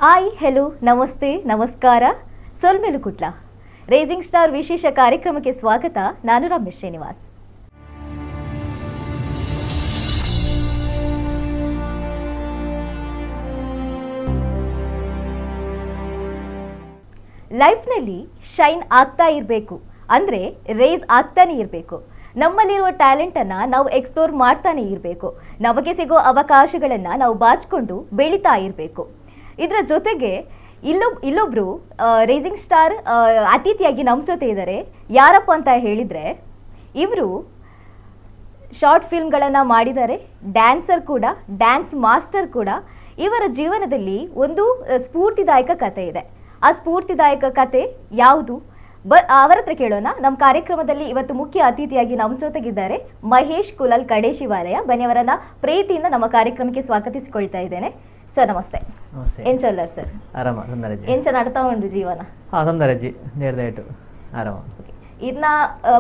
Hi hello namaste ನಮಸ್ಕಾರ ಸೊಲ್ಮೆಲು Kutta rising star ವಿಶೇಷ ಕಾರ್ಯಕ್ರಮಕ್ಕೆ ಸ್ವಾಗತ. ನಾನು ರಮೇಶ್ ಶ್ರೀನಿವಾಸ್. ಲೈಫ್ನಲ್ಲಿ ಶೈನ್ ಆಗ್ತಾ ಇರಬೇಕು ಅಂದರೆ ರೇಸ್ ಆಗ್ತಾನೆ ಇರಬೇಕು. ನಮ್ಮಲ್ಲಿರುವ ಟ್ಯಾಲೆಂಟನ್ನು ನಾವು ಎಕ್ಸ್ಪ್ಲೋರ್ ಮಾಡ್ತಾನೆ ಇರಬೇಕು. ನಮಗೆ ಸಿಗೋ ಅವಕಾಶಗಳನ್ನು ನಾವು ಬಾಚಿಕೊಂಡು ಬೆಳೀತಾ ಇರಬೇಕು. ಇದರ ಜೊತೆಗೆ ಇಲ್ಲೊಬ್ರು ರೈಸಿಂಗ್ ಸ್ಟಾರ್ ಅತಿಥಿಯಾಗಿ ನಮ್ಮ ಜೊತೆ ಇದ್ದಾರೆ. ಯಾರಪ್ಪ ಅಂತ ಹೇಳಿದರೆ, ಇವರು ಶಾರ್ಟ್ ಫಿಲ್ಮ್ಗಳನ್ನು ಮಾಡಿದ್ದಾರೆ, ಡ್ಯಾನ್ಸರ್ ಕೂಡ, ಡ್ಯಾನ್ಸ್ ಮಾಸ್ಟರ್ ಕೂಡ. ಇವರ ಜೀವನದಲ್ಲಿ ಒಂದು ಸ್ಫೂರ್ತಿದಾಯಕ ಕತೆ ಇದೆ. ಆ ಸ್ಫೂರ್ತಿದಾಯಕ ಕತೆ ಯಾವುದು ಅವರ ಹತ್ರ ಕೇಳೋಣ. ನಮ್ಮ ಕಾರ್ಯಕ್ರಮದಲ್ಲಿ ಇವತ್ತು ಮುಖ್ಯ ಅತಿಥಿಯಾಗಿ ನಮ್ಮ ಜೊತೆಗಿದ್ದಾರೆ ಮಹೇಶ್ ಕುಲಾಲ್ ಕಡೇಶಿವಾಲಯ. ಬನ್ನಿ, ಅವರನ್ನ ಪ್ರೀತಿಯಿಂದ ನಮ್ಮ ಕಾರ್ಯಕ್ರಮಕ್ಕೆ ಸ್ವಾಗತಿಸಿಕೊಳ್ತಾ ಇದ್ದೇನೆ. ಸರ್ ನಮಸ್ತೆ. ನಮಸ್ತೆ. ಎಂಚಲ್ಲ ಸರ್? ಆರಾಮ ತೊಂದರೆಜ್ಜಿ. ಎಂಚ ನಡ್ತಾ ಉಂಟು ಜೀವನ? ಹಾಂ ತೊಂದರೆಜ್ಜಿ, ನೇರ್ದಾಯ್ತು ಆರಾಮ. ಇನ್ನ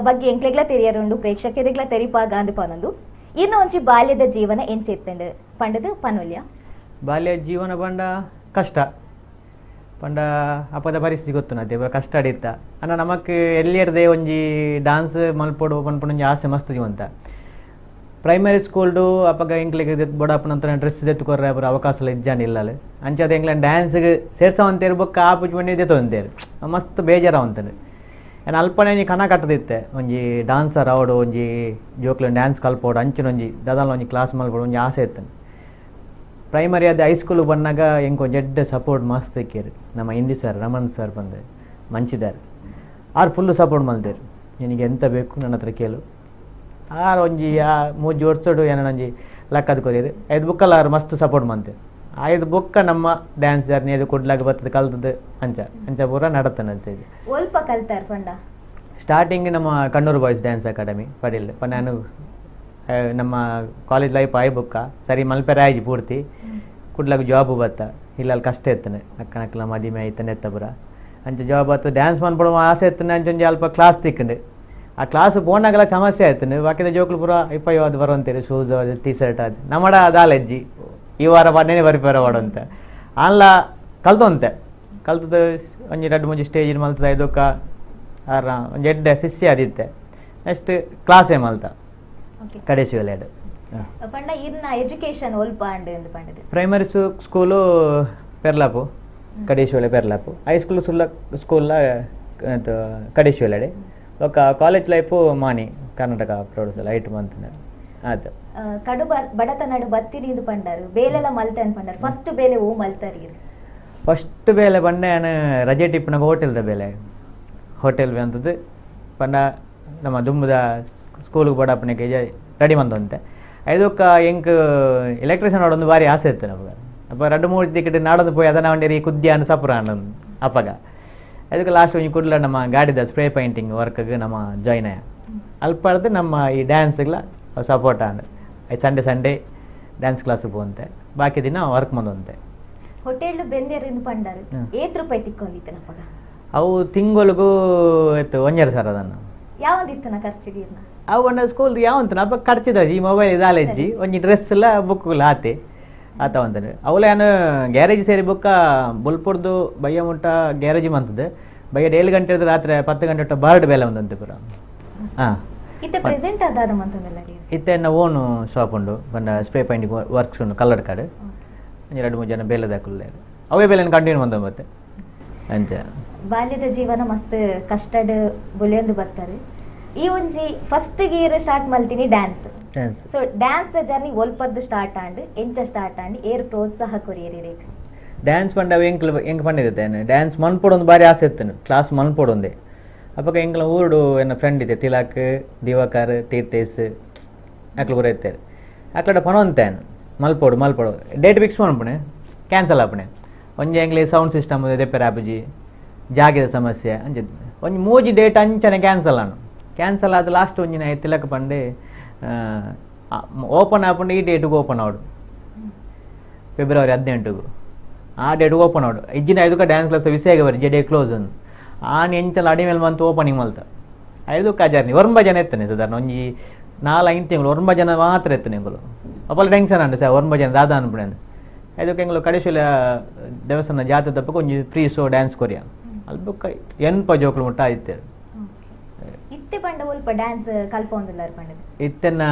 ಬಗ್ಗೆ ಎಂಕ್ಲೆಗ್ಲ ತೆರಿಯರುಂಡು, ಪ್ರೇಕ್ಷಕರಿಗ್ಲ ತೆರಿಪಾಗ ಅಂದ್ ಪನೊಂದು. ಇನ್ನ ಒಂಜಿ ಬಾಲ್ಯದ ಜೀವನ ಎಂಚೆತ್ತಂಡು ಪಂಡದು ಪನೊಲ್ಯ? ಬಾಲ್ಯ ಜೀವನ ಪಂಡ ಕಷ್ಟ ಪಂಡ ಅಪದ ಪರಿಸ್ಥಿತಿ ಗೊತ್ತು ನತ್ತೆ ಕಷ್ಟ ಅಡಿತ್ತ ಅನ್ನ ನಮಕ್ ಎಲ್ಲಿಯರ್ದೆ ಒಂಜಿ ಡಾನ್ಸ್ ಮಲ್ಪೊಡು ಪನ್ಪುನ ಒಂಜಿ ಆಸೆ ಮಸ್ತ್ ಜೀವಂತ. ಪ್ರೈಮರಿ ಸ್ಕೂಲ್ಡು ಅಪಗ ಎಂಕ್ಲೆಗ್ ಬೊಡಪ್ಪನಂತ ಡ್ರೆಸ್ ದೆತ್ತು ಕೊರ್ರೆ ಪೂರ ಅವಕಾಶ ಇಜ್ಜಾನ್ ಇಲ್ಲಲ್ ಅಂಚಾದ ಎಂಕ್ಲೆ ಡ್ಯಾನ್ಸ್ಗೆ ಸೇರ್ಸವಂತೇರು ಬೊಕ್ಕ ಆಪುಜಿ ಬಣ್ಣಿ ದೆತ್ತೊಂತೇರು ಮಸ್ತ್ ಬೇಜಾರಾವಂತೇರು. ಏನ್ ಅಲ್ಪನೆ ಒಂಜಿ ಕನ ಕಟ್ಟದಿತ್ತೆ ಒಂಜಿ ಡಾನ್ಸರ್ ಆವಡು ಒಂಜಿ ಜೋಕ್ಲೆ ಡ್ಯಾನ್ಸ್ ಕಲ್ಪೋಡು ಅಂಚಿನ ಒಂಜಿ ದಾದಾಲ ಒಂಜಿ ಕ್ಲಾಸ್ ಮಲ್ಪೋಡು ಒಂಜಿ ಆಸೆ ಇತ್ತು. ಪ್ರೈಮರಿ ಅದು ಹೈಸ್ಕೂಲ್ ಬಂದಾಗ ಎಂಕ್ ಒಂಜಿ ಎಡ್ಡೆ ಸಪೋರ್ಟ್ ಮಸ್ತ್ ಸಿಕ್ಕೇರು. ನಮ್ಮ ಹಿಂದಿ ಸರ್ ರಮಣ್ ಸರ್ ಬಂದು ಮಂಚಿದಾರ್ ಆರು ಫುಲ್ಲು ಸಪೋರ್ಟ್ ಮಲ್ತೇರು. ನಿನಗೆ ಎಂತ ಬೇಕು ನನ್ನ ಹತ್ರ ಕೇಳು, ಆರು ಒಂಜಿ ಆ ಮೂಜಿ ವರ್ಷಡು ಏನೋ ಒಂಜಿ ಲಕ್ಕದ ಕೊರಿಯರು ಐದು ಬುಕ್ಕಲ್ಲ ಆರು ಮಸ್ತ್ ಸಪೋರ್ಟ್ ಮಂತೆ. ಐದು ಬುಕ್ಕ ನಮ್ಮ ಡ್ಯಾನ್ಸ್ ಜರ್ನಿ ಅದು ಕುಡ್ಲಾಗ ಬರ್ತದೆ ಕಲ್ತದ್ದು ಅಂಚ ಅಂಚ ಪೂರ ನಡತನ ಅಂತ ಇದು. ಒಲ್ಪ ಕಲ್ತಾರ್ ಪಂಡ? ಸ್ಟಾರ್ಟಿಂಗ್ ನಮ್ಮ Kannur boys dance academy Padil ಪಂಡ ನಾನು ನಮ್ಮ ಕಾಲೇಜ್ ಲೈಫ್ ಆಯ್ ಬುಕ್ಕ ಸರಿ ಮಲ್ಪೆರೆ ಆಯ್ಜಿ ಪೂರ್ತಿ ಕುಡ್ಲಾಗ ಜಾಬ್ ಬತ್ತ ಇಲ್ಲ ಅಲ್ಲಿ ಕಷ್ಟ ಇತ್ತನೆ ಅಕ್ಕನ ಅಕ್ಕಲ ಮದಿಮೆ ಆಯ್ತಾನೆ ಎತ್ತ ಪೂರ ಅಂಚ ಜಾಬ್ ಬತ್ತು ಡ್ಯಾನ್ಸ್ ಮನ್ಪಡ ಆಸೆ ಇತ್ತನೆ ಅಂಚ ಒಂಜಿ ಅಲ್ಪ ಕ್ಲಾಸ್ ತಿಕ್ಕಂಡು ಆ ಕ್ಲಾಸ್ ಪೋನಾಗೆಲ್ಲ ಸಮಸ್ಯೆ ಆಯ್ತಾನೆ. ಬಾಕಿದ ಜೋಕ್ಲು ಪೂರ ಇಪ್ಪಯ್ಯೋ ಅದು ಬರುವಂತೀರಿ shoes T shirt ಅದು ನಮ್ಮಡ ಅದಾಲೆಜ್ಜಿ ಈ ವಾರ ಪನ್ನೇನೆ ಬರಿಪೇರ ವಾಡಂತ ಅಲ್ಲ ಕಲ್ತೊಂತೆ ಕಲ್ತದ್ದು ಒಂಜಿ ಎರಡು ಮುಂಜಿ ಸ್ಟೇಜ್ ಮಲ್ತದ ಐದೊಕ್ಕ ಆರ ಒಂಜಿ ಎಡ್ಡೆ ಶಿಷ್ಯ ಅದಿತ್ತೆ. ನೆಕ್ಸ್ಟ್ ಕ್ಲಾಸೇ ಮಲ್ತ ಕಡೇಶಿ ವೇಳೆ. ಪಂಡ ಇರ್ನ ಎಜುಕೇಶನ್ ಒಲ್ಪ ಅಂಡ್ ಎಂದು ಪಂಡದು? ಪ್ರೈಮರಿ ಸ್ಕೂಲು ಪೆರ್ಲಾಪು ಕಡೇಶಿ ವೇಳೆ ಪೆರ್ಲಾಪು, ಹೈಸ್ಕೂಲ್ ಸುಲ್ಲ ಸ್ಕೂಲ್ಲ ಕಡೇಶಿ ವೇಳೆ, ఒక ಕಾಲೇಜ್ ಲೈಫು ಮಾನಿ ಕರ್ನಾಟಕ ಪ್ರೌಢಶಾಲೆ ಐಟ್ ಮಂತ್ ಆಯ್ತು. ಕಡು ಬಡತನಾಡು ಬತ್ತಿರಿ ಇದು ಪಂಡಾರು ಬೇಲೆಲ್ಲ ಮಲ್ತೆ ಅಂತ ಪಂಡಾರು. ಫಸ್ಟ್ ಬೇಲೆ ಓ ಮಲ್ತಾರಿ? ಫಸ್ಟ್ ಬೇಲೆ ಬಂಡೆ ನಾನು ರಜೆ ಟಿಪ್ಪನಾಗ ಹೋಟೆಲ್ದ ಬೇಲೆ ಹೋಟೆಲ್ ಅಂತದ್ದು ಪಂಡ ನಮ್ಮ ದುಂಬದ ಸ್ಕೂಲ್ಗೆ ಬಡಪ್ಪನಿಗೆ ರೆಡಿ ಬಂದಂತೆ. ಐದಕ್ಕ ಎಂಕ್ ಎಲೆಕ್ಟ್ರಿಷಿಯನ್ ಒಂದು ಭಾರಿ ಆಸೆ ಇತ್ತು ನಮಗೆ. ಅಪ್ಪ ಎರಡು ಮೂರು ಟಿಕೆಟ್ ನಾಡೋದು ಪೋಯಿ ಅದನ್ನ ವಂಡೇರಿ ಕುದ್ಯಾನ ಸಪ್ರ ಅನ್ನೋದು ಅಪ್ಪಗ. ಅದಕ್ಕೆ ಲಾಸ್ಟ್ ಒಂಜಿ ಕುಡ್ಲ ನಮ್ಮ ಗಾಡಿದ ಸ್ಪ್ರೇ ಪೇಂಟಿಂಗ್ ವರ್ಕ್ಗೆ ನಮ್ಮ ಜಾಯ್ನ್ ಆಯ ಅಲ್ಪಡ್ದು ನಮ್ಮ ಈ ಡ್ಯಾನ್ಸ್ಗೆಲ್ಲ ಸಪೋರ್ಟ್ ಆಂಡ್ Sunday Sunday dance ಕ್ಲಾಸಿಗೆ ಹೋಗಂತೆ, ಬಾಕಿ ದಿನ ವರ್ಕ್ ಬಂದಂತೆ. ಹೋಟೆಲ್ ಬೆಂದೇರಿಂದ ಪಂಡಾರು ಏತ್ ರೂಪಾಯಿ ತಿಕ್ಕೊಂಡಿತ್ತು ನಪ್ಪಗ? ಅವು ತಿಂಗಳಿಗೂ ಇತ್ತು ಒಂಜರ ಸರ್ ಅದನ್ನು. ಯಾವಂದಿತ್ತು ನಾ ಖರ್ಚಿಗೆ? ಅವು ಒಂದು ಸ್ಕೂಲ್ ಯಾವಂತ ಅಪ್ಪ ಖರ್ಚಿದ ಈ ಮೊಬೈಲ್ ಇದಾಲೆಜ್ಜಿ ಒಂಜಿ ಡ್ರೆಸ್ ಎಲ್ಲ ಬುಕ್ಗಳು ಆತೆ ಆತ ಅಂತಾನೆ. ಅವಳ ಏನು ಗ್ಯಾರೇಜ್ ಸೇರಿ ಬುಕ್ಕ ಬೊಲ್ಪುರ್ದು ಬಯ್ಯ ಮುಟ್ಟ ಗ್ಯಾರೇಜ್ ಮಂತದೆ ಬಯ್ಯ 7 ಗಂಟೆ ರಾತ್ರಿ 10 ಗಂಟೆ ಒಟ್ಟು ಬಾರ್ಡ್ ಬೇಲೆ ಒಂದಂತೆ ಪೂರ. ಹಾಂ ಇತ್ತೆ ಪ್ರೆಸೆಂಟ್ ಅದಾದ ಮಂತದಲ್ಲ? ಇತ್ತೆ ಎನ್ನ ಓನು ಶಾಪ್ ಉಂಡು ಬಂದ spray painting works ಉಂಡು ಕಲ್ಲರ್ ಕಾರ್ಡ್ ಒಂಜಿ 2-3 ಜನ ಬೇಲೆದಾಕುಲ್ಲ ಅವೇ ಬೇಲೆ ಕಂಟಿನ್ಯೂ ಬಂದ ಮತ್ತೆ ಅಂಚ. ಬಾಲ್ಯದ ಜೀವನ ಮಸ್ತ್ ಕಷ್ಟಡ್ ಬುಲೆಯೊಂದು ಬರ್ತಾರೆ. ಈ ಒಂಜಿ first gear start ಮಲ್ತೀನಿ dance. So dance the journey ಒಲ್ಪರ್ದು start and ಎಂಚ ಸ್ಟಾರ್ಟ್ ಆಂಡ್ ಏರ್ ಪ್ರೋತ್ಸಾಹ ಕೊರಿಯರಿ ರೇಕ್? ಡ್ಯಾನ್ಸ್ ಪಂಡ ಎಂಕ್ಲ ಎಂಕ್ ಪಂಡಿದ್ದೆ ಡ್ಯಾನ್ಸ್ ಮನ್ಪೊಡು ಒಂದು ಭಾರಿ ಆಸೆ ಇತ್ತು ಕ್ಲಾಸ್ ಮನ್ಪೊಡು ಒಂದೇ. ಅಪ್ಪಗ ಎಂಕ್ಲ ಊರುಡು ಎನ್ನ ಫ್ರೆಂಡ್ ಇದೆ ತಿಲಾಕ್ ದಿವಾಕರ್ ತೀರ್ಥೇಶ್ ಅಕ್ಲು ಪೂರ ಇತ್ತಾರೆ ಅಕ್ಲಡ ಪನೊಂತೇನು ಮಲ್ಪೊಡು ಮಲ್ಪೊಡು ಡೇಟ್ ಫಿಕ್ಸ್ ಮನ್ಪುಣೆ ಕ್ಯಾನ್ಸಲ್ ಆಪಣೆ ಒಂಜಿ ಎಂಕ್ಲೆ ಸೌಂಡ್ ಸಿಸ್ಟಮ್ ದೆಪ್ಪೆರ ಆಪುಜಿ ಜಾಗದ ಸಮಸ್ಯೆ ಅಂಚೆ ಒಂಜಿ ಮೂಜಿ ಡೇಟ್ ಅಂಚನೆ ಕ್ಯಾನ್ಸಲ್ ಆನು. ಕ್ಯಾನ್ಸಲ್ ಆದ ಲಾಸ್ಟ್ ಒಂಜಿನ ತಿಲಕ್ ಪಂಡೆ ಓಪನ್ ಆಪುಂಡು ಈ ಡೇಟಿಗೆ ಓಪನ್ ಆವಡು ಫೆಬ್ರವರಿ 18ಗೂ ಆ ಡೇಟ್ಗೆ ಓಪನ್ ಆವಡು ಇಜ್ಜಿನ ಐದಕ್ಕೆ ಡ್ಯಾನ್ಸ್ ಕ್ಲಾಸ್ ವಿಷಯ ಬರಿ ಜೆ ಡೇ ಕ್ಲೋಸ್ ಅಂದು ಆನ್ ಎಂಚಲ ಅಡಿಮೇಲೆ ಮಂತು ಓಪನಿಂಗ್ ಮಲ್ತ ಐದಕ್ಕೆ ಜರ್ನಿ ಒರ್ಂಬ ಜನ ಎತ್ತನೆ ಸಾಧಾರಣ ಒಂಜಿ 4-5 ತಿಂಗಳು ಒರ್ಂಬ ಜನ ಮಾತ್ರ ಎತ್ತನೆ ಎಂಕುಲು ಅಪ್ಪಲ್ಲ ಟೆನ್ಷನ್ ಅಂಡು ಸರ್ ಒರ್ಂಬ ಜನ ದಾದ ಅನ್ಪುಣೆ. ಅದಕ್ಕೆ ಎಂಗ್ಲು ಕಡೇಶಿಲ ದೇವಸ್ಥಾನ ಜಾತ್ರೆ ತಪ್ಪಕ್ಕೆ ಒಂಜಿ free show dance Korea ಅಲ್ಪ ಎನ್ಪ ಜೋಕುಲು ಮುಟ್ಟ ಆಯ್ತೇರು. ಇತ್ತೆ ಪಂಡ ಒಲ್ಪ ಡ್ಯಾನ್ಸ್ ಕಲ್ಪ ಒಂದುಲ್ಲಾರ್ ಪಂಡದು ಇತ್ತೆನ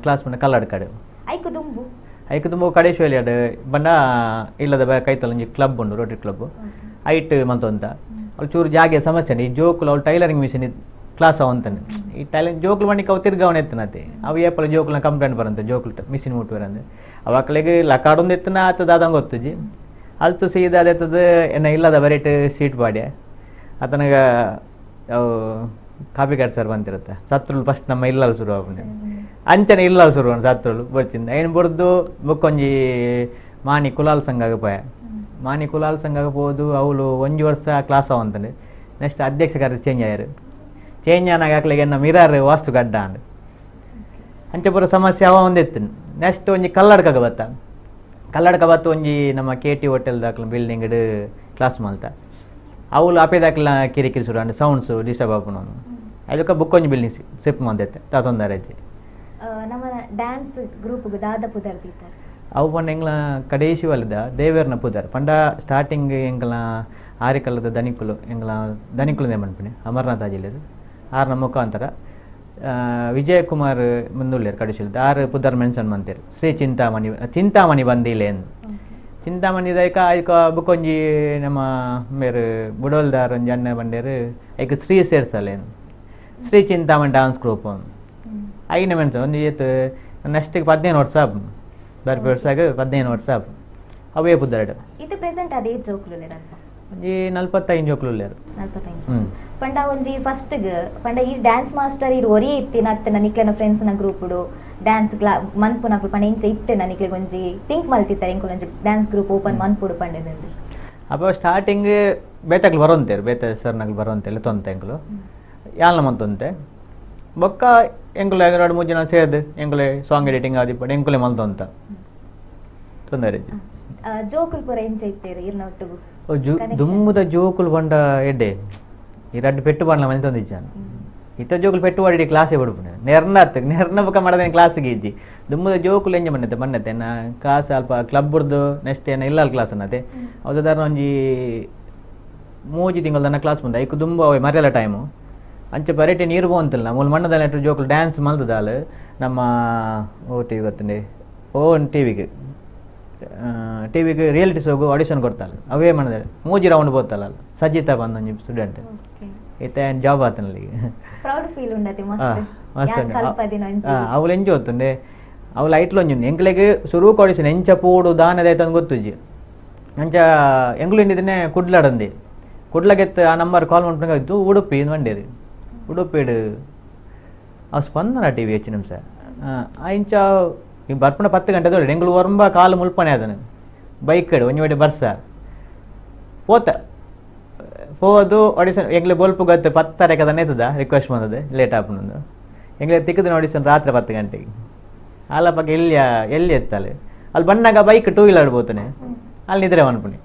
ಕ್ಲಾಸ್ ಪಂಡ ಕಲ್ಲಡ್ಕಡು ಐಕು ದುಂಬು ಐಕು ದುಂಬು ಕಡೇಶಿಯಲ್ಲಿ ಬಂಡ ಇಲ್ಲದ ಕೈತಲ್ ಒಂಜಿ ಕ್ಲಬ್ ಉಂಡು Rotary club height ಮಂತೊಂತ ಅವ್ಳು ಚೂರು ಜಾಗೆ ಸಮಸ್ಯೆ ಈ ಜೋಕುಲು ಅವ್ಳು tailoring machine class ಅವಂತಾನೆ ಈ ಟೈಲರಿಂಗ್ ಜೋಕುಲು ಮಣಿಗೆ ಅವು ತಿರ್ಗಾವಣೆ ಎತ್ತನತೆ ಅವು ಏಪಲ ಜೋಕುಲನ ಕಂಪ್ಲೇಂಟ್ ಬರಂತೆ ಜೋಕುಲು ಮಿಷಿನ್ ಮುಟ್ಟುವರಂದೆ ಅವು ಅಕ್ಲೆಗ್ ಲಕಾಡೊಂದು ಎತ್ತನ ಆತದ ಅದಂಗೆ ಗೊತ್ತುಜಿ ಅಲ್ತು ಸೀದಾ ಅದೆತ್ತದ ಎನ್ನ ಇಲ್ಲದ ಬರೇಟ್ ಸೀಟ್ ಬಾಡ್ಯ ಆತನಗ ಅವು copy cut sir ಬಂತಿರುತ್ತೆ ಸತ್ರುಲು first ನಮ್ಮ ಇಲ್ಲಲ್ ಶುರು ಆಪುಂಡು ಅಂಚನೆ ಇಲ್ಲಲ್ ಶುರು ಸತ್ರುಲು ಬರ್ತಿಂದ ಏನು ಬುಡ್ದು ಬುಕ್ಕೊಂಜಿ ಮಾನಿ ಕುಲಾಲ್ ಸಂಘ ಪೋಯ ಮಾನಿ ಕುಲಾಲ್ ಸಂಘ ಪೋದು ಅವಳು ಒಂಜಿ ವರ್ಷ ಕ್ಲಾಸ್ ಅವಂತಂಡು ನೆಕ್ಸ್ಟ್ ಅಧ್ಯಕ್ಷ ಕಾರ್ಯ ಚೇಂಜ್ ಆಯಾರು ಚೇಂಜ್ ಆನಾಗ ಅಕ್ಲೆಗೆ ಎನ್ನ ಮಿರಾರ್ ವಾಸ್ತು ಗಡ್ಡ ಅಂಡ್ ಅಂಚೆ ಪೂರ ಸಮಸ್ಯೆ ಅವ ಒಂದಿತ್ತು. ನೆಕ್ಸ್ಟ್ ಒಂಜಿ ಕಲ್ಲಡ್ಕಗ ಬತ್ತ ಕಲ್ಲಡ್ಕ ಬತ್ತು ಒಂಜಿ ನಮ್ಮ K T hotel ದಾಖಲ building class ಮಲ್ತ ಅವಳು ಅಪೇದಾಕ್ಲ ಕಿರಿಕಿರಿ ಶುರು and sounds disturb ಆಪುನ ಅದಕ್ಕೆ ಬುಕ್ ಒಂಜಿ ಬಿಲ್ಡಿಂಗ್ ಸಿಪ್ ಮಂದೈತೆ ತಾತೊಂದರೆ ನಮ್ಮ ಡ್ಯಾನ್ಸ್ ಗ್ರೂಪ್ ದಾದ ಪುದರ್ ದೀತಾರ್ ಅವು ಪಂಡ ಎಂಗ್ಲ ಕಡೇಶಿ ವಲದ ದೇವೇರ್ನ ಪುದರ್ ಪಂಡ ಸ್ಟಾರ್ಟಿಂಗ್ ಎಂಗ್ಲ ಆರಿಕಲ್ಲದ ದನಿಕುಲು ಎಂಗ್ಲ ದನಿಕುಲು ಮನ್ಪಿಣೆ ಅಮರನಾಥ ಜಿಲ್ಲೆದು ಆರ್ನ ಮುಖಾಂತರ ವಿಜಯಕುಮಾರ್ ಮುಂದುಳ್ಳೇರು ಕಡೇಶಿಲ್ದ ಆರು ಪುದರ್ ಮೆನ್ಷನ್ ಮಂತೇರು ಶ್ರೀ ಚಿಂತಾಮಣಿ ಚಿಂತಾಮಣಿ ಬಂದಿಲೆ ಎಂದು ಚಿಂತಾಮಣಿ ದೈಕ ಐಕ ಬುಕ್ಕೊಂಜಿ ನಮ್ಮ ಮೇರು ಬುಡೋಲ್ದಾರ್ ಒಂಜಿ ಅಣ್ಣ ಬಂಡೇರು ಐಕ ಶ್ರೀ ಸೇರ್ಸಲೇನು ಶ್ರೀ ಚಿಂತಾಮಣಿ ಡಾನ್ಸ್ ಗ್ರೂಪ್ ಐನ ಮೆನ್ಷನ್ ಒಂದು ಏತು ನೆಕ್ಸ್ಟಿಗೆ 15 ವರ್ಷ ಬರ್ಪಿ ವರ್ಷಾಗ 15 ವರ್ಷ ಅವೇ ಪುದರ್ಡು ಇದು ಪ್ರೆಸೆಂಟ್ ಅದೇ ಜೋಕುಲು ಒಂಜಿ 45 ಜೋಕುಲು ಉಲ್ಲೇರು 45 ಪಂಡ ಒಂಜಿ ಫಸ್ಟ್ ಪಂಡ ಈ ಡ್ಯಾನ್ಸ್ ಮಾಸ್ಟರ್ ಇರು ಒರಿ ಇತ್ತಿನ ಅತ್ತನ ನಿಕ್ಲೆನ ಫ್ರೆಂಡ್ಸ್ ನ ಗ್ರೂಪ್ ಡ್ಯಾನ್ಸ್ ಕ್ಲಾ ಮನ್ಪುನಕುಲು ಪಂಡ ಇಂಚ ಇತ್ತೆನ ನಿಕ್ಲೆಗ್ ಒಂಜಿ ಥಿಂಕ್ ಮಲ್ತಿತ್ತಾರೆ ಎಂಕುಲು ಒಂಜಿ dance group open ಮನ್ಪುಡು ಪಂಡೆದಂದು. ಅಪ್ಪ ಸ್ಟಾರ್ಟಿಂಗ್ ಬೇತಕ್ಲು ಬರೋಂತೇರು ಬೇತ ಸರ್ನಕ್ಲು ಬರೋಂತೆ ತೊಂತೆ ಎಂಕುಲು ಯಾಲ್ನ ಮಂತೊಂತೆ ಬೊಕ್ಕ ಎಂಕುಲು ಎರಡು ಮೂರು ಜನ ಸೇರ್ದು ಎಂಕುಲೆ ಸಾಂಗ್ ಎಡಿಟಿಂಗ್ ಆದಿಪ್ಪಡು ಎಂಕುಲೆ ಮಲ್ತೊಂತ ತೊಂದರೆ ಜೋಕುಲು ಪೂರ ಎಂಚ ಇತ್ತೇರು ಇರ್ನ ಒಟ್ಟುಗು ದುಮ್ಮುದ ಜೋಕುಲು ಬಂಡ ಎಡ್ಡೆ ಈ ರಡ್ಡು ಪೆಟ್ಟು ಬಂಡ್ಲ ಮನೆ ತಂದಿಜ್ಜಾನು ಇತ್ತ ಜೋಕುಲು ಪೆಟ್ಟು ವಾಡಿ ಕ್ಲಾಸೇ ಬಿಡ್ಪುನೆ ನೆರ್ನ ಹತ್ತಕ್ಕೆ ನೆರ್ನ ಬುಕ್ಕ ಮಾಡದೇನು ಕ್ಲಾಸಿಗೆ ಇಜ್ಜಿ ದುಮ್ಮುದ ಜೋಕುಲು ಎಂಜ ಮಣ್ಣತ್ತೆ ಮಣ್ಣತ್ತೆ ನಾ ಕ್ಲಾಸ್ ಅಲ್ಪ ಕ್ಲಬ್ ಬುಡ್ದು ನೆಕ್ಸ್ಟ್ ಏನ ಇಲ್ಲ ಕ್ಲಾಸ್ ಅನ್ನತ್ತೆ ಅವದಾರ ಒಂಜಿ ಮೂಜಿ ತಿಂಗಳದನ್ನ ಕ್ಲಾಸ್ ಬಂದ ಐಕು ದುಂಬ ಅವೆ ಮರೆಯಲ್ಲ ಟೈಮು ಅಂಚೆ ಬರೇಟೆ ನೀರು ಪೋಂತಿಲ್ಲ ಮೂಲ ಮಣ್ಣದಲ್ಲಿ ಜೋಕುಲು ಡ್ಯಾನ್ಸ್ ಮಲ್ತದಾಲ್ ನಮ್ಮ ಓ ಟಿ V ಗೊತ್ತುಂಡೆ ಓ ಟಿ ವಿಗೆ ಟಿ ವಿಗೆ ರಿಯಾಲಿಟಿ ಶೋಗು ಆಡಿಷನ್ ಕೊಡ್ತಾಳೆ ಅವೇ ಮಣ್ಣದ ಮೂಜಿ ರೌಂಡ್ ಬೋತಲ್ಲ ಸಜಿತಾ ಬಂದ ಒಂಜಿ ಸ್ಟೂಡೆಂಟ್ ಇತ್ತೆ ಜಾಬ್ ಆತನಲ್ಲಿ ಪ್ರೌಡ್ ಫೀಲ್ ಉಂಡತೆ ಮಸ್ತ್ ಮಸ್ತ್ ಅವಳು ಎಂಜ ಗೊತ್ತುಂಡೆ ಅವಳು ಐಟ್ಲು ಒಂಜಿ ಎಂಕ್ಲೆಗ್ ಸುರುಕು ಆಡಿಷನ್ ಎಂಚ ಪೋಡು ದಾನದಾಯ್ತು ಅಂತ ಗೊತ್ತುಜಿ ಅಂಚ ಎಂಗ್ಲು ಇಂಡಿದನೆ ಕುಡ್ಲಾಡಂದಿ ಕುಡ್ಲಗೆತ್ತ ಆ ನಂಬರ್ ಕಾಲ್ ಮಾಡ್ಕೊಂಡು ಇದ್ದು ಉಡುಪಿ ಬಂಡೇರಿ ಉಡುಪಿಡು ಆ ಸ್ಪಂದನ ಟಿ ವಿ ಹೆಚ್ಚು ನಿಮಿಷ ಆ ಇಂಚ ಈ ಬರ್ಪಣ 10 ಗಂಟೆ ದೊಡ್ಡ ಎಂಗ್ಳು ಒರಂಬ ಕಾಲು ಮುಲ್ಪಣೆ ಅದನು ಬೈಕ್ ಒಂಜಿ ವಡೆ ಬರ್ಸ ಪೋತ ಪೋದು ಆಡಿಷನ್ ಎಂಗ್ಲೆ ಬೊಲ್ಪು ಗತ್ತೆ 10 ಕದನೆ ಇತ್ತದ ರಿಕ್ವೆಸ್ಟ್ ಬಂದದೆ ಲೇಟ್ ಆಪುನೊಂದು ಎಂಗ್ಲೆ ತಿಕ್ಕದ ಆಡಿಷನ್ ರಾತ್ರಿ 10 ಗಂಟೆಗೆ ಅಲ್ಲ ಪಕ್ಕ ಎಲ್ಲಿ ಎಲ್ಲಿ ಎತ್ತಾಲೆ ಅಲ್ಲಿ ಬಣ್ಣಾಗ bike two wheeler ಬೋತಾನೆ ಅಲ್ಲಿ ನಿದ್ರೆ ಮನ್ಪುಣಿ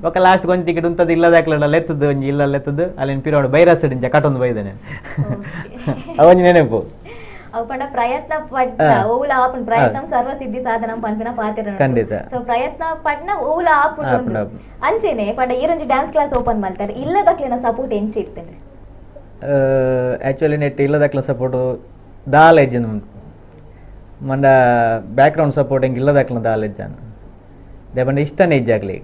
ಒಕ್ಕ ಲಾಸ್ಟ್ ಒಂಜಿ ಟಿಕೆಟ್ ಉಂತದ್ದು ಇಲ್ಲದ ಹಾಕ್ಲಲ್ಲ ಎತ್ತದ್ದು ಒಂಜಿ ಇಲ್ಲ ಎತ್ತದ್ದು ಅಲ್ಲಿ ಪಿರೋಡು ಬೈರಸ್ ಇಂಚ ಕಟೊಂದು ಬೈದಾನೆ ಅವೊಂಜಿ ನೆನಪು ಅವು ಪಂಡ ಪ್ರಯತ್ನ ಪಟ್ಟ ಓಲ ಆಪುಂಡು ಪ್ರಯತ್ನ ಸರ್ವ ಸಿದ್ಧಿ ಸಾಧನ ಪನ್ಪಿನ ಪಾತೆರ ಖಂಡಿತ ಸೊ ಪ್ರಯತ್ನ ಪಟ್ನ ಓಲ ಆಪುಂಡು ಅಂಚೆನೆ ಪಂಡ ಈರೊಂಜಿ dance class open ಮಲ್ತಾರೆ ಇಲ್ಲದಕ್ಲೆನ support ಎಂಚ ಇತ್ತಂದ್ರೆ ಆಕ್ಚುಲಿ ನೆಟ್ ಇಲ್ಲದಕ್ಲ ಸಪೋರ್ಟ್ ದಾಲ ಎಜ್ಜನ್ ಮಂಡ ಬ್ಯಾಕ್ಗ್ರೌಂಡ್ ಸಪೋರ್ಟ್ ಎಂಕ್ ಇಲ್ಲದಕ್ಲ ದಾಲ ಎಜ್ಜಾನ they ಪಂಡ ಇಷ್ಟನೇ ಇಜ್ಜಾಕ್ಲಿ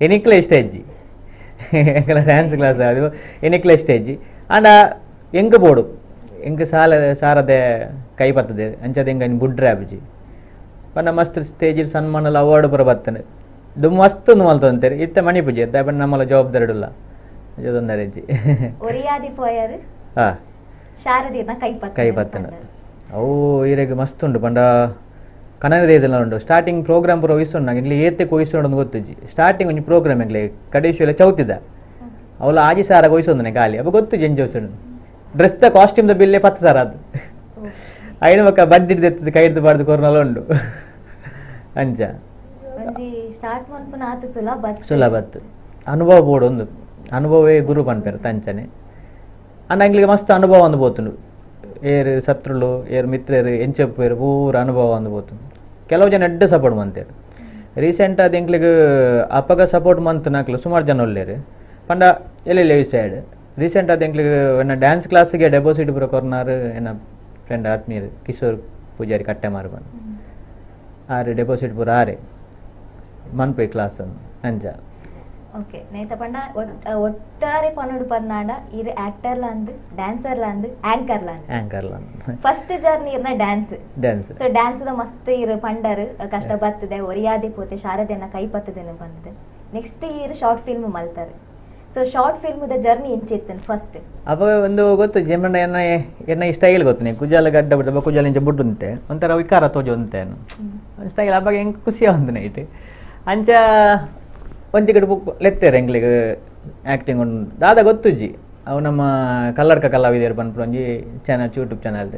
ಎನಿಕ್ಲೆ ಇಷ್ಟ ಹೆಜ್ಜಿ ಎಂಕಲ ಡ್ಯಾನ್ಸ್ ಕ್ಲಾಸ್ ಅದು ಎನಿಕ್ಲೆ ಇಷ್ಟ ಹೆಜ್ಜಿ ಆಂಡ ಎಂಕ್ ಬೋಡು ಎಂಕ್ ಸಾಲ ಸಾರದೆ ಕೈ ಬರ್ತದೆ ಅಂಚದ ಎಂಕ ಬುಡ್ರೆ ಆಪುಜಿ ಪಂಡ ಮಸ್ತ್ ಸ್ಟೇಜ್ ಸನ್ಮಾನಲ ಅವಾರ್ಡ್ ಪೂರ ಬರ್ತನೆ ದುಮ್ ಮಸ್ತ್ ಒಂದು ಮಲ್ತೊಂತೇರಿ ಇತ್ತೆ ಮಣಿಪುಜಿ ದಾಯೆ ಪಂಡ ನಮ್ಮಲ ಜವಾಬ್ದಾರಿ ಇಡುಲ್ಲ ತೊಂದರೆ ಹೆಜ್ಜಿ ಒರಿಯಾದಿ ಪೋಯರ್ ಹಾಂ ಶಾರದಿನ ಕೈ ಕೈ ಬರ್ತನೆ ಅವು ಈರೆಗ್ ಮಸ್ತ್ ಉಂಡು ಪಂಡ ಕನ್ನಡ ಇದೆಲ್ಲ ಉಂಡು ಸ್ಟಾರ್ಟಿಂಗ್ ಪ್ರೋಗ್ರಾಮ್ ಪೂರ ವಹಿಸೋಣ ಇಲ್ಲಿ ಏತಕ್ಕೆ ವಹಿಸೋಣ ಅಂತ ಗೊತ್ತುಜಿ ಸ್ಟಾರ್ಟಿಂಗ್ ಒಂಜಿ ಪ್ರೋಗ್ರಾಮ್ ಎಂಗ್ಲೆ ಕಡೇಶಿಯಲ್ಲ ಚೌತಿದ ಅವಳು ಆಜಿ ಸಾರಾಗ ವಹಿಸೋದನೆ ಖಾಲಿ ಅಪ್ಪ ಗೊತ್ತು ಜಂಜಿ ವಹಿಸೋಣ dress the costume the ಬಿಲ್ಲೇ 10,000 ಅದು ಐನು ಬಕ್ಕ ಬಡ್ಡಿ ಹಿಡ್ದು ಕೈ ಹಿಡ್ದು ಬಾರ್ದು ಕೊರ್ನಲ್ಲ ಉಂಡು ಅಂಚ ಸ್ಟಾರ್ಟ್ ಮನ್ಪುನ ಆತ ಸುಲಭ ಸುಲಭ ಅನುಭವ ಬೋರ್ಡ್ ಒಂದು ಅನುಭವೇ ಗುರು ಪನ್ಪೇರು ತಂಚನೆ ಅಂಡ್ ಅಂಗ್ಲಿಗೆ ಮಸ್ತ್ ಅನುಭವ ಒಂದು ಬೋತುಂಡು ಏರು ಶತ್ರುಲು ಏರು ಮಿತ್ರರು ಎಂಚಪ್ಪೇರು ಪೂರ ಅನುಭವ ಒಂದು ಬೋತುಂಡು ಕೆಲವು ಜನ ಎಡ್ಡೆ ಸಪೋರ್ಟ್ ಮಂತೇರು Recent ಆದ್ ಎಂಕ್ಲೆಗ್ ಅಪ್ಪಗ ಸಪೋರ್ಟ್ ಮಂತ್ ನಕ್ಲು ಸುಮಾರು ಜನ ಉಲ್ಲೆರ್ ಪಂಡ ಎಲ್ಲೆಲ್ಲ ಸೈಡ್ ರೀಸೆಂಟ್ ಆದ್ ಎಂಕ್ಲೆಗ್ ಎನ್ನ ಡ್ಯಾನ್ಸ್ ಕ್ಲಾಸ್ಗೆ ಡೆಪಾಸಿಟ್ ಪೂರ ಕೊರ್ನಾರ್ ಎನ್ನ ಫ್ರೆಂಡ್ ಆತ್ಮೀಯರ್ ಕಿಶೋರ್ ಪೂಜಾರಿ ಕಟ್ಟೆಮಾರು ಬಂದು ಆರು ಡೆಪಾಸಿಟ್ ಪೂರ ಆರೆ ಮನ್ಪೆ ಕ್ಲಾಸ್ ಅಂಚ. ಓಕೆ ನೇತ ಪಂಡ ಒಟ್ಟಾರೆ ಪನೋಡು ಪನ್ನಾಂಡ ಇರ್ ಆಕ್ಟರ್ ಲಾಂದ್ ಡ್ಯಾನ್ಸರ್ ಲಾಂದ್ ಆಂಕರ್ ಲಾಂದ್ ಆಂಕರ್ ಲಾಂದ್ ಫಸ್ಟ್ ಜರ್ನಿ ಇರ್ನ dance dance. So dance the ಮಸ್ತ್ ಇರ್ ಪಂಡರ್ ಕಷ್ಟ ಬರ್ತದೆ ಒರಿಯಾದೆ ಪೋತೆ ಶಾರದೆನ ಕೈ ಪತ್ತದೆನ ಬಂದದೆ. ನೆಕ್ಸ್ಟ್ ಇರ್ ಶಾರ್ಟ್ ಫಿಲ್ಮ್ ಮಲ್ತಾರೆ. So short film the journey ಇಂಚಿತ್ತನ್ first ಅಪ್ಪ ಒಂದು ಗೊತ್ತು ಜೆಮ್ಮಣ್ಣ ಎನ್ನ ಎನ್ನ ಈ ಸ್ಟೈಲ್ ಗೊತ್ತು ನೀ ಕುಜಾಲ ಗಡ್ಡ ಬಿಡ್ತ ಕುಜಾಲ ಇಂಚ ಬುಡ್ಡುಂತೆ ಒಂಥರ ವಿಕಾರ ತೋಜುಂತೆ ಸ್ಟೈಲ್ ಅಪ್ಪಾಗ ಹೆಂಗೆ ಖುಷಿ ಆವಂತ ನೈಟ್ ಅಂಚ ಒಂಜಿ ಕಡೆ ಬುಕ್ ಲೆತ್ತೇರು ಎಂಕ್ಲೆಗ್ ಆ್ಯಕ್ಟಿಂಗ್ ಉಂಡು ದಾದ ಗೊತ್ತುಜ್ಜಿ ಅವು ನಮ್ಮ ಕಲ್ಲಡ್ಕ ಕಲಾವಿದರು ಪನ್ಪುನ ಒಂಜಿ channel YouTube channel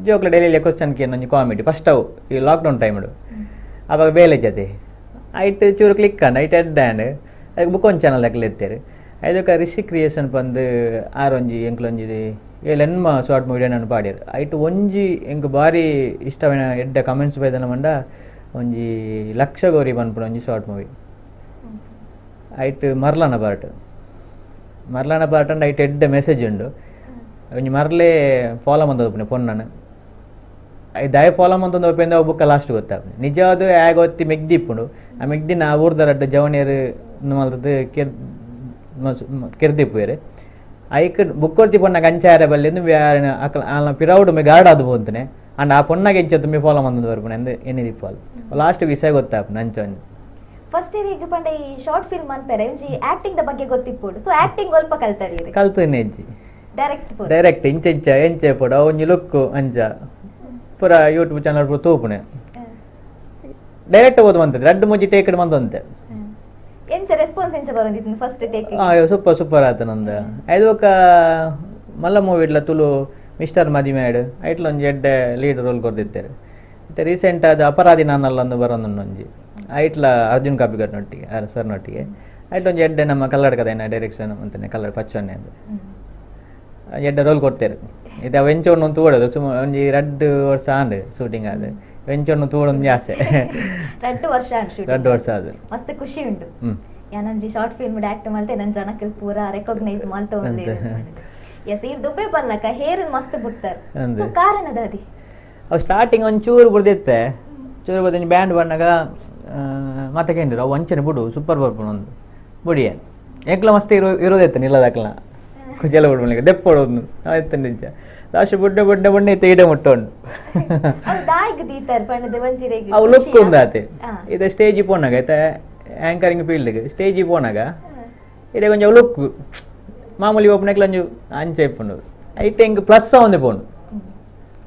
ಜೋಕ್ಲ daily question ಕೇನ್ ಒಂಜಿ ಕಾಮಿಡಿ ಫಸ್ಟ್ ಅವು ಈ ಲಾಕ್ಡೌನ್ ಟೈಮ್ಡು ಅವಾಗ ಬೇಲೆ ಜತೆ ಐಟ್ ಚೂರು ಕ್ಲಿಕ್ ಆಂಡ್ ಐಟ್ ಎಡ್ ಆಂಡ್ ಅದಕ್ಕೆ ಬುಕ್ ಒಂದು ಚಾನಲ್ ದಕ್ಕೆ ಲೆತ್ತೇರು ಐದಕ್ಕೆ ರಿಷಿ ಕ್ರಿಯೇಷನ್ ಪಂದು ಆರೊಂಜಿ ಎಂಕ್ಲೊಂಜಿ ಏಳು ಎನ್ಮ ಶಾರ್ಟ್ ಮೂವಿ ನಾನು ಪಾಡ್ಯರು ಐಟ್ ಒಂಜಿ ಎಂಕ್ ಭಾರಿ ಇಷ್ಟವಿನ ಎಡ್ಡೆ ಕಮೆಂಟ್ಸ್ ಬೈದನ ಮಂಡ ಒಂಜಿ ಲಕ್ಷ ಗೌರಿ ಪನ್ಪುನ ಒಂಜಿ ಶಾರ್ಟ್ ಮೂವಿ ಐಟ್ ಮರ್ಲಾನ ಪಾರ್ಟ್ ಮರ್ಲಾನ ಪಾರ್ಟ್ ಅಂಡ್ ಐಟ್ ಎಡ್ಡೆ ಮೆಸೇಜ್ ಉಂಡು ಒಂಜಿ ಮರ್ಲೆ ಫಾಲೋ ಮಂತ ಪುಣೆ ಪೊನ್ನನು I ದಾಯ ಫಾಲೋ ಮಂತೊಂದು ಒಪ್ಪೆಂದ ಬುಕ್ಕ ಲಾಸ್ಟ್ ಗೊತ್ತಾಪುಂಡು ನಿಜವಾದ ಆಗ ಒತ್ತಿ ಮೆಗ್ದಿ ಇಪ್ಪುಂಡು ಆ ಮೆಗ್ದಿನ ಆ ಊರ್ದ ರಡ್ಡ್ ಜವನಿಯರು ಮಲ್ತದ್ದು ಕೆರ್ದಿಪ್ಪುವೆರ್ ಐಕ್ ಬುಕ್ಕೊರ್ತಿ ಪೊನ್ನಗ ಅಂಚಾರೆ ಬಲ್ಲಿ ಅಕಲ್ ಆಲ್ನ ಪಿರವುಡು ಮೆ ಗಾರ್ಡ್ ಆದ್ ಪೋಂತನೆ ಅಂಡ್ ಆ ಪೊನ್ನಗ ಎಂಚ ತುಮ್ಮಿ ಫಾಲೋ ಮಂತೊಂದು ಬರ್ಪುಣೆ ಅಂದ್ ಎನ್ನಿದಿಪ್ಪು ಲಾಸ್ಟ್ ವಿಷಯ ಗೊತ್ತಾಪುಂಡು ಅಂಚ ಒಂಜಿ. ಫಸ್ಟ್ ಇರಿಗೆ ಪಂಡ ಈ ಶಾರ್ಟ್ ಫಿಲ್ಮ್ ಅನ್ಪೆರೆ ಒಂಜಿ ಆಕ್ಟಿಂಗ್ the ಬಗ್ಗೆ ಗೊತ್ತಿಪ್ಪುಂಡು. ಸೊ ಆಕ್ಟಿಂಗ್ ಒಲ್ಪ ಕಲ್ತರಿ ಕಲ್ತನೆ ಇಜ್ಜಿ ಡೈರೆಕ್ಟ್ ಡೈರೆಕ್ಟ್ ಇಂಚ ಇಂಚ ಎಂಚ ಪೋಡು ಒಂಜಿ ಲುಕ್ ಅಂಚ ಪೂರ ಯೂಟ್ಯೂಬ್ ಚಾನಲ್ ಪೂರ ತೂಪುಣೆ ಡೈರೆಕ್ಟ್ ಓದು ಮಂತದೆ ರಡ್ಡು ಮುಂಜಿ ಟೇಕ್ ಮಂತಂತೆ ಎಂಚ ರೆಸ್ಪಾನ್ಸ್ ಎಂಚ ಬರೋದಿತ್ತು first take? Super super ಆತ ನಂದು ಐದು ఒక ಮಲ್ಲ ಮೂವಿ ಇಡ್ಲ ತುಳು ಮಿಸ್ಟರ್ ಮದಿಮ್ಯಾಡ್ ಐಟ್ಲ ಒಂಜಿ ಎಡ್ಡೆ ಲೀಡ್ ರೋಲ್ ಕೊರ್ದಿತ್ತೆರ್ ಮತ್ತೆ ರೀಸೆಂಟ್ ಆದ ಅಪರಾಧಿ ನಾನಲ್ಲ ಒಂದು ಬರೋದೊಂದು ಒಂಜಿ ಐಟ್ಲ ಅರ್ಜುನ್ ಕಾಪಿಗಟ್ನೊಟ್ಟಿಗೆ ಸರ್ನೊಟ್ಟಿಗೆ ಐಟ್ಲ ಒಂಜಿ ಎಡ್ಡೆ ನಮ್ಮ ಕಲ್ಲಡ್ಕದ ಏನ ಡೈರೆಕ್ಷನ್ ಅಂತಾನೆ ಕಲ್ಲಡ ಪಚ್ಚೊನ್ನೆ ಅಂತ ಎಡ್ಡೆ ರೋಲ್ ಕೊಡ್ತೇರು ಇದು ವೆಂಚೊಣ್ಣು ತೂಡೋದು ಸುಮಾರು ಒಂಜಿ ರಡ್ಡು ವರ್ಷ ಆಂಡ್ ಶೂಟಿಂಗ್ ಆದ ವೆಂಚೊಣ್ಣು ತೂಡೊಂದು ಆಸೆ ರಡ್ಡು ವರ್ಷ ರಡ್ಡು ವರ್ಷ ಅದು ಮಸ್ತ್ ಖುಷಿ ಉಂಟು. ಯಾನಂಜಿ short film act ಮಲ್ತೆ ನನ್ನ ಜನಕ್ಕೆ ಪೂರ ರೆಕಾಗ್ನೈಸ್ ಮಲ್ತ ಎಸ್ ಇರ್ ದುಬ್ಬೆ ಬನ್ನಕ ಹೇರ್ ಮಸ್ತ್ ಬಿಡ್ತಾರೆ. ಸೊ ಕಾರಣ ದಾದಿ ಅವು ಸ್ಟಾರ್ಟಿಂಗ್ ಒಂದು ಚೂರು ಬಿಡ್ದಿತ್ತೆ ಚೂರು ಬುಡ್ದು ಬ್ಯಾಂಡ್ ಬಣ್ಣಗ ಮತ್ತೆ ಕೇಂದ್ರ ಅವು ಅಂಚನೆ ಬಿಡು ಸೂಪರ್ ಬರ್ಪುಣ ಒಂದು ಬುಡಿಯ ಎಂಕ್ಲ ಮಸ್ತ್ ಇರೋದೈತೆ ನಿಲ್ಲದಕ್ಲ ಕುಜಲ ಬಿಡ್ಬಲಿಕ್ಕೆ ದೆಪ್ಪೊಡು ಆಯ್ತು ನಿಜ ಲಾಸ್ಟ್ ಬುಡ್ಡೆ ಬುಡ್ಡೆ ಬುಡ್ಡೆ ಇತ್ತೆ ಇಡೆ ಮುಟ್ಟೋಂಡು ಅವು ಲುಕ್ ಉಂದಾತೆ ಇದು ಸ್ಟೇಜ್ ಪೋನಾಗ ಆಯ್ತಾ ಆ್ಯಂಕರಿಂಗ್ ಫೀಲ್ಡ್ಗೆ ಸ್ಟೇಜ್ ಪೋನಾಗ ಇದೆ ಕೊಂಚ ಲುಕ್ ಮಾಮೂಲಿ ಒಪ್ಪನಕ್ಲ ಒಂಜಿ ಅಂಚೆ ಇಪ್ಪುಂಡು ಐಟ್ ಎಂಕ್ ಪ್ಲಸ್ ಒಂದೆ ಪೋಂಡು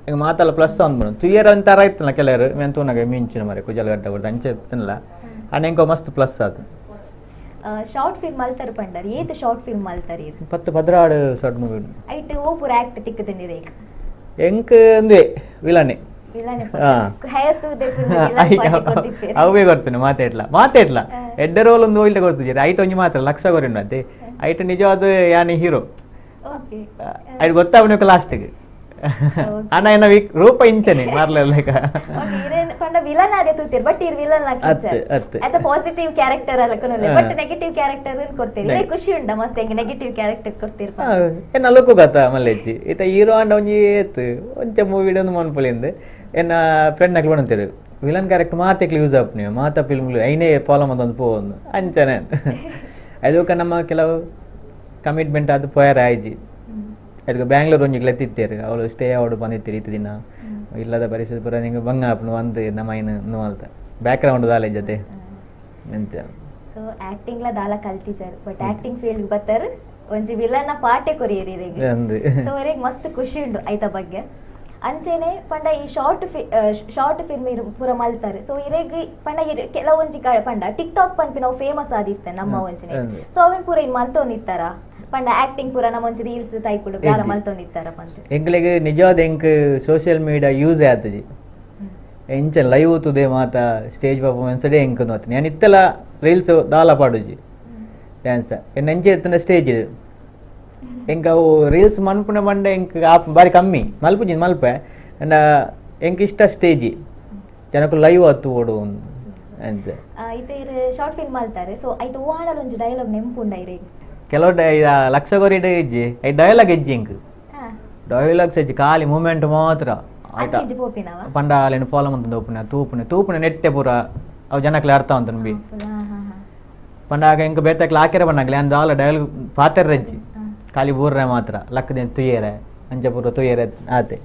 ಎಂಕ್ ಮಾತಲ್ಲ ಪ್ಲಸ್ ಒಂದು ಪೋಂಡು ತುಯ್ಯರ ಒಂಥರ ಇತ್ತಲ್ಲ ಕೆಲವರು ಮೇನ್ ತೂನಾಗ ಮಿಂಚಿನ ಮರೆ ಕುಜಲ ಗಡ್ಡ ಬಿಡ್ದು ಅಂಚೆ ಇತ್ತಲ್ಲ ಅಣ್ಣ ಎಂಕೋ ಮಸ್ತ್ ಪ್ಲಸ್ ಆತು. ಶಾರ್ಟ್ ಫಿಲ್ಮ್ ಮಲ್ತರ್ ಪಂಡರ್ ಏತ್ ಶಾರ್ಟ್ ಫಿಲ್ಮ್ ಮಲ್ತರ್ ಇರ್ 10 16 ಶಾರ್ಟ್ ಮೂವಿ ಐಟ್ ಓ ಪೂರ ಆಕ್ಟ್ ತಿಕ್ಕದನಿ ರೇಕ್ ಎಂಕ್ ಅಂದೆ ವಿಲನೆ ವಿಲನೆ ಹೇರ್ ತು ದೆಪುನ ವಿಲನ್ ಪಾರ್ಟಿ ಕೊರ್ದಿಪ್ಪೇರ್ ಅವೇ ಕೊಡ್ತೇನೆ ಮಾತಾಡ್ಲ ಮಾತಾಡ್ಲ ಎಡ್ಡೆ ರೋಲ್ ಒಂದು ಒಳ್ಳೆ ಕೊಡ್ತಿದ್ದೀರಿ ಐಟ್ ಒಂಜಿ ಮಾತ್ರ ಲಕ್ಷ ಕೊರಿನ ಅಂತೆ ಐಟ್ ನಿಜವಾದ ಯಾನಿ ಹೀರೋ ಓಕೆ ಐಟ್ ಗೊತ್ತಾವನೆ ಲಾಸ್ಟ್ಗೆ ಅಣ್ಣ ಏನ ರೂಪ ಇಂಚನೆ ಮಾರ್ಲೆಲ್ಲ ಪಂಡ ವಿಲನ್ ಆದೆ ತೂತಿರ್ ಬಟ್ ಇರ್ ವಿಲನ್ ಅತ್ತೆ ಅತ್ತೆ as a positive character ಅಲ್ಲಕನಲ್ಲ but negative character ಕೊಡ್ತೀರಿ ಇದೇ ಖುಷಿ ಉಂಡ ಮಸ್ತ್ ಹೆಂಗೆ ನೆಗೆಟಿವ್ ಕ್ಯಾರೆಕ್ಟರ್ ಕೊಡ್ತೀರಿ ಎನ್ನ ಲುಕ್ಕು ಗತ ಮಲ್ಲೇಜಿ ಇತ ಹೀರೋ ಅಂಡ ಒಂಜಿ ಏತ್ ಒಂಚ ಮೂವಿ ಒಂದು ಮನ್ಪುಲಿಂದ ಎನ್ನ ಫ್ರೆಂಡ್ ನಕ್ಲು ಬಣಂತೀರು ವಿಲನ್ ಕ್ಯಾರೆಕ್ಟರ್ ಮಾತೆಕ್ಲು ಯೂಸ್ ಆಪ್ ನೀವು ಮಾತಾ ಫಿಲ್ಮ್ಲು ಐನೇ ಫಾಲೋ ಮಂದೊಂದು ಪೋವೊಂದು ಅಂಚನೆ ಅದಕ್ಕೆ ನಮ್ಮ ಕೆಲವು ಕಮಿಟ್ಮೆಂಟ್ ಅದು ಪೋಯರ್ ಆಯ್ಜಿ ಅದಕ್ಕೆ ಬ್ಯಾಂಗ್ಳೂರ್ ಒಂಜಿ ಲೆತ್ತಿತ್ತೇರು ಅವಳು ಸ್ಟೇ ಅವಡು ಬಂದಿತ್ತೀರಿ ಇತ್ತು ದಿನ ಇಲ್ಲದ ಪರಿಸ್ಥಿತಿ ಪೂರ ನಿಂಗೆ ಬಂಗ ಆಪುಂಡು ಒಂದು ನಮ್ಮ ಇನ್ನು ಅಲ್ತ ಬ್ಯಾಕ್ಗ್ರೌಂಡ್ ದಾಲೆ ಜೊತೆ ಎಂತ. ಸೊ ಆಕ್ಟಿಂಗ್ಲ ದಾಲ ಕಲ್ತಿಜಾರ್ but acting field ಬರ್ತಾರೆ ಒಂಜಿ ವಿಲನ್ನ ಪಾಟೆ ಕೊರಿಯರಿ ಸೊ ಅವರಿಗೆ ಮಸ್ತ್ ಖುಷಿ ಉಂಡು ಐತ ಬಗ್ಗೆ. ಅಂಚೆನೆ ಪಂಡ ಈ ಶಾರ್ಟ್ ಫಿಲ್ಮ್ ಪೂರ ಮಲ್ತಾರೆ. ಸೊ ಇರೆಗ್ ಪಂಡ ಕೆಲವೊಂಜಿ ಪಂಡ ಟಿಕ್ ಟಾಕ್ ಪನ್ಪಿ ನಾವು ಫೇಮಸ್ ಆದಿತ್ತೆ ನಮ್ಮ ಒಂಜಿನೆ. ಸೊ ಅವನ್ ಪೂರ ಇನ್ ಮಲ್ತೊಂದಿತ್ತಾರ ಪಂಡ ಆಕ್ಟಿಂಗ್ ಪೂರ ನಮ್ಮ ಒಂಜಿ ರೀಲ್ಸ್ ಟೈಪ್ ಬೇರೆ ಮಲ್ತೊಂದಿತ್ತಾರ ಪಂಡ ಎಂಕ್ಲೆಗ್ ನಿಜವಾದ ಎಂಕ್ social media use ಆತಜಿ ಎಂಚ ಲೈವ್ ತುದೆ ಮಾತ ಸ್ಟೇಜ್ ಪರ್ಫಾರ್ಮೆನ್ಸ್ ಡೇ ಎಂಕ್ ನೋತೀನಿ ನಾನು ಇತ್ತೆಲ್ಲ ರೀಲ್ಸ್ ದಾಲ ಪಾಡುಜಿ ಡ್ಯಾನ್ಸ್ ಎನ್ನ ಎಂಚೆ ಎತ್ತನ ಸ್ಟೇಜ್ ಎಂಕ್ ಅವು ರೀಲ್ಸ್ ಮನ್ಪುನ ಮಂಡೆ ಎಂಕ್ ಆಪ್ ಬಾರಿ ಕಮ್ಮಿ ಮಲ್ಪುಜಿ ಮಲ್ಪೆ ಅಂಡ ಎಂಕ್ ಇಷ್ಟ ಸ್ಟೇಜಿ ಜನಕ್ಕೆ ಲೈವ್ ಆತು ಓಡು ಅಂಚ ಇತ್ತೆ ಇರು ಶಾರ್ಟ್ ಫಿಲ್ಮ್ ಮಲ್ತಾರೆ ಸೊ ಐತ ಓಡಲ್ ಒಂಜಿ ಡೈಲಾಗ್ ನೆಂಪುಂಡ ಇರೆ ಕೆಲವು ಲಕ್ಷ ಕೊರಿಡ್ ಇಜ್ಜಿ I dialogue ಇಜ್ಜಿ ಇಂಕ್ ಡೈಲಾಗ್ಸ್ ಇಜ್ಜಿ ಖಾಲಿ ಮೂಮೆಂಟ್ ಮಾತ್ರ ಪಂಡ ಅಲ್ಲೇನು ಫಾಲೋ ಮಂತಂದು ಓಪುನ ತೂಪುನೆ ತೂಪುನೆ ನೆಟ್ಟೆ ಪೂರ ಅವು ಜನಕ್ಲೆ ಅರ್ಥ ಉಂಟು ಬಿ ಪಂಡ ಆಗ ಇಂಕ ಬೇತಕ್ಲೆ ಹಾಕಿರ ಬಣ್ಣಾಗ್ಲೆ ಅಂದ ಆಲ ಡೈಲಾಗ್ ಪಾತೆರ ರಜ್ಜಿ ಖಾಲಿ ಬೂರ್ರೆ ಮಾತ್ರ ಲಕ್ಕದ ತುಯ್ಯರೆ ಅಂಚ ಪೂರ ತುಯ್ಯರೆ ಆತೆ.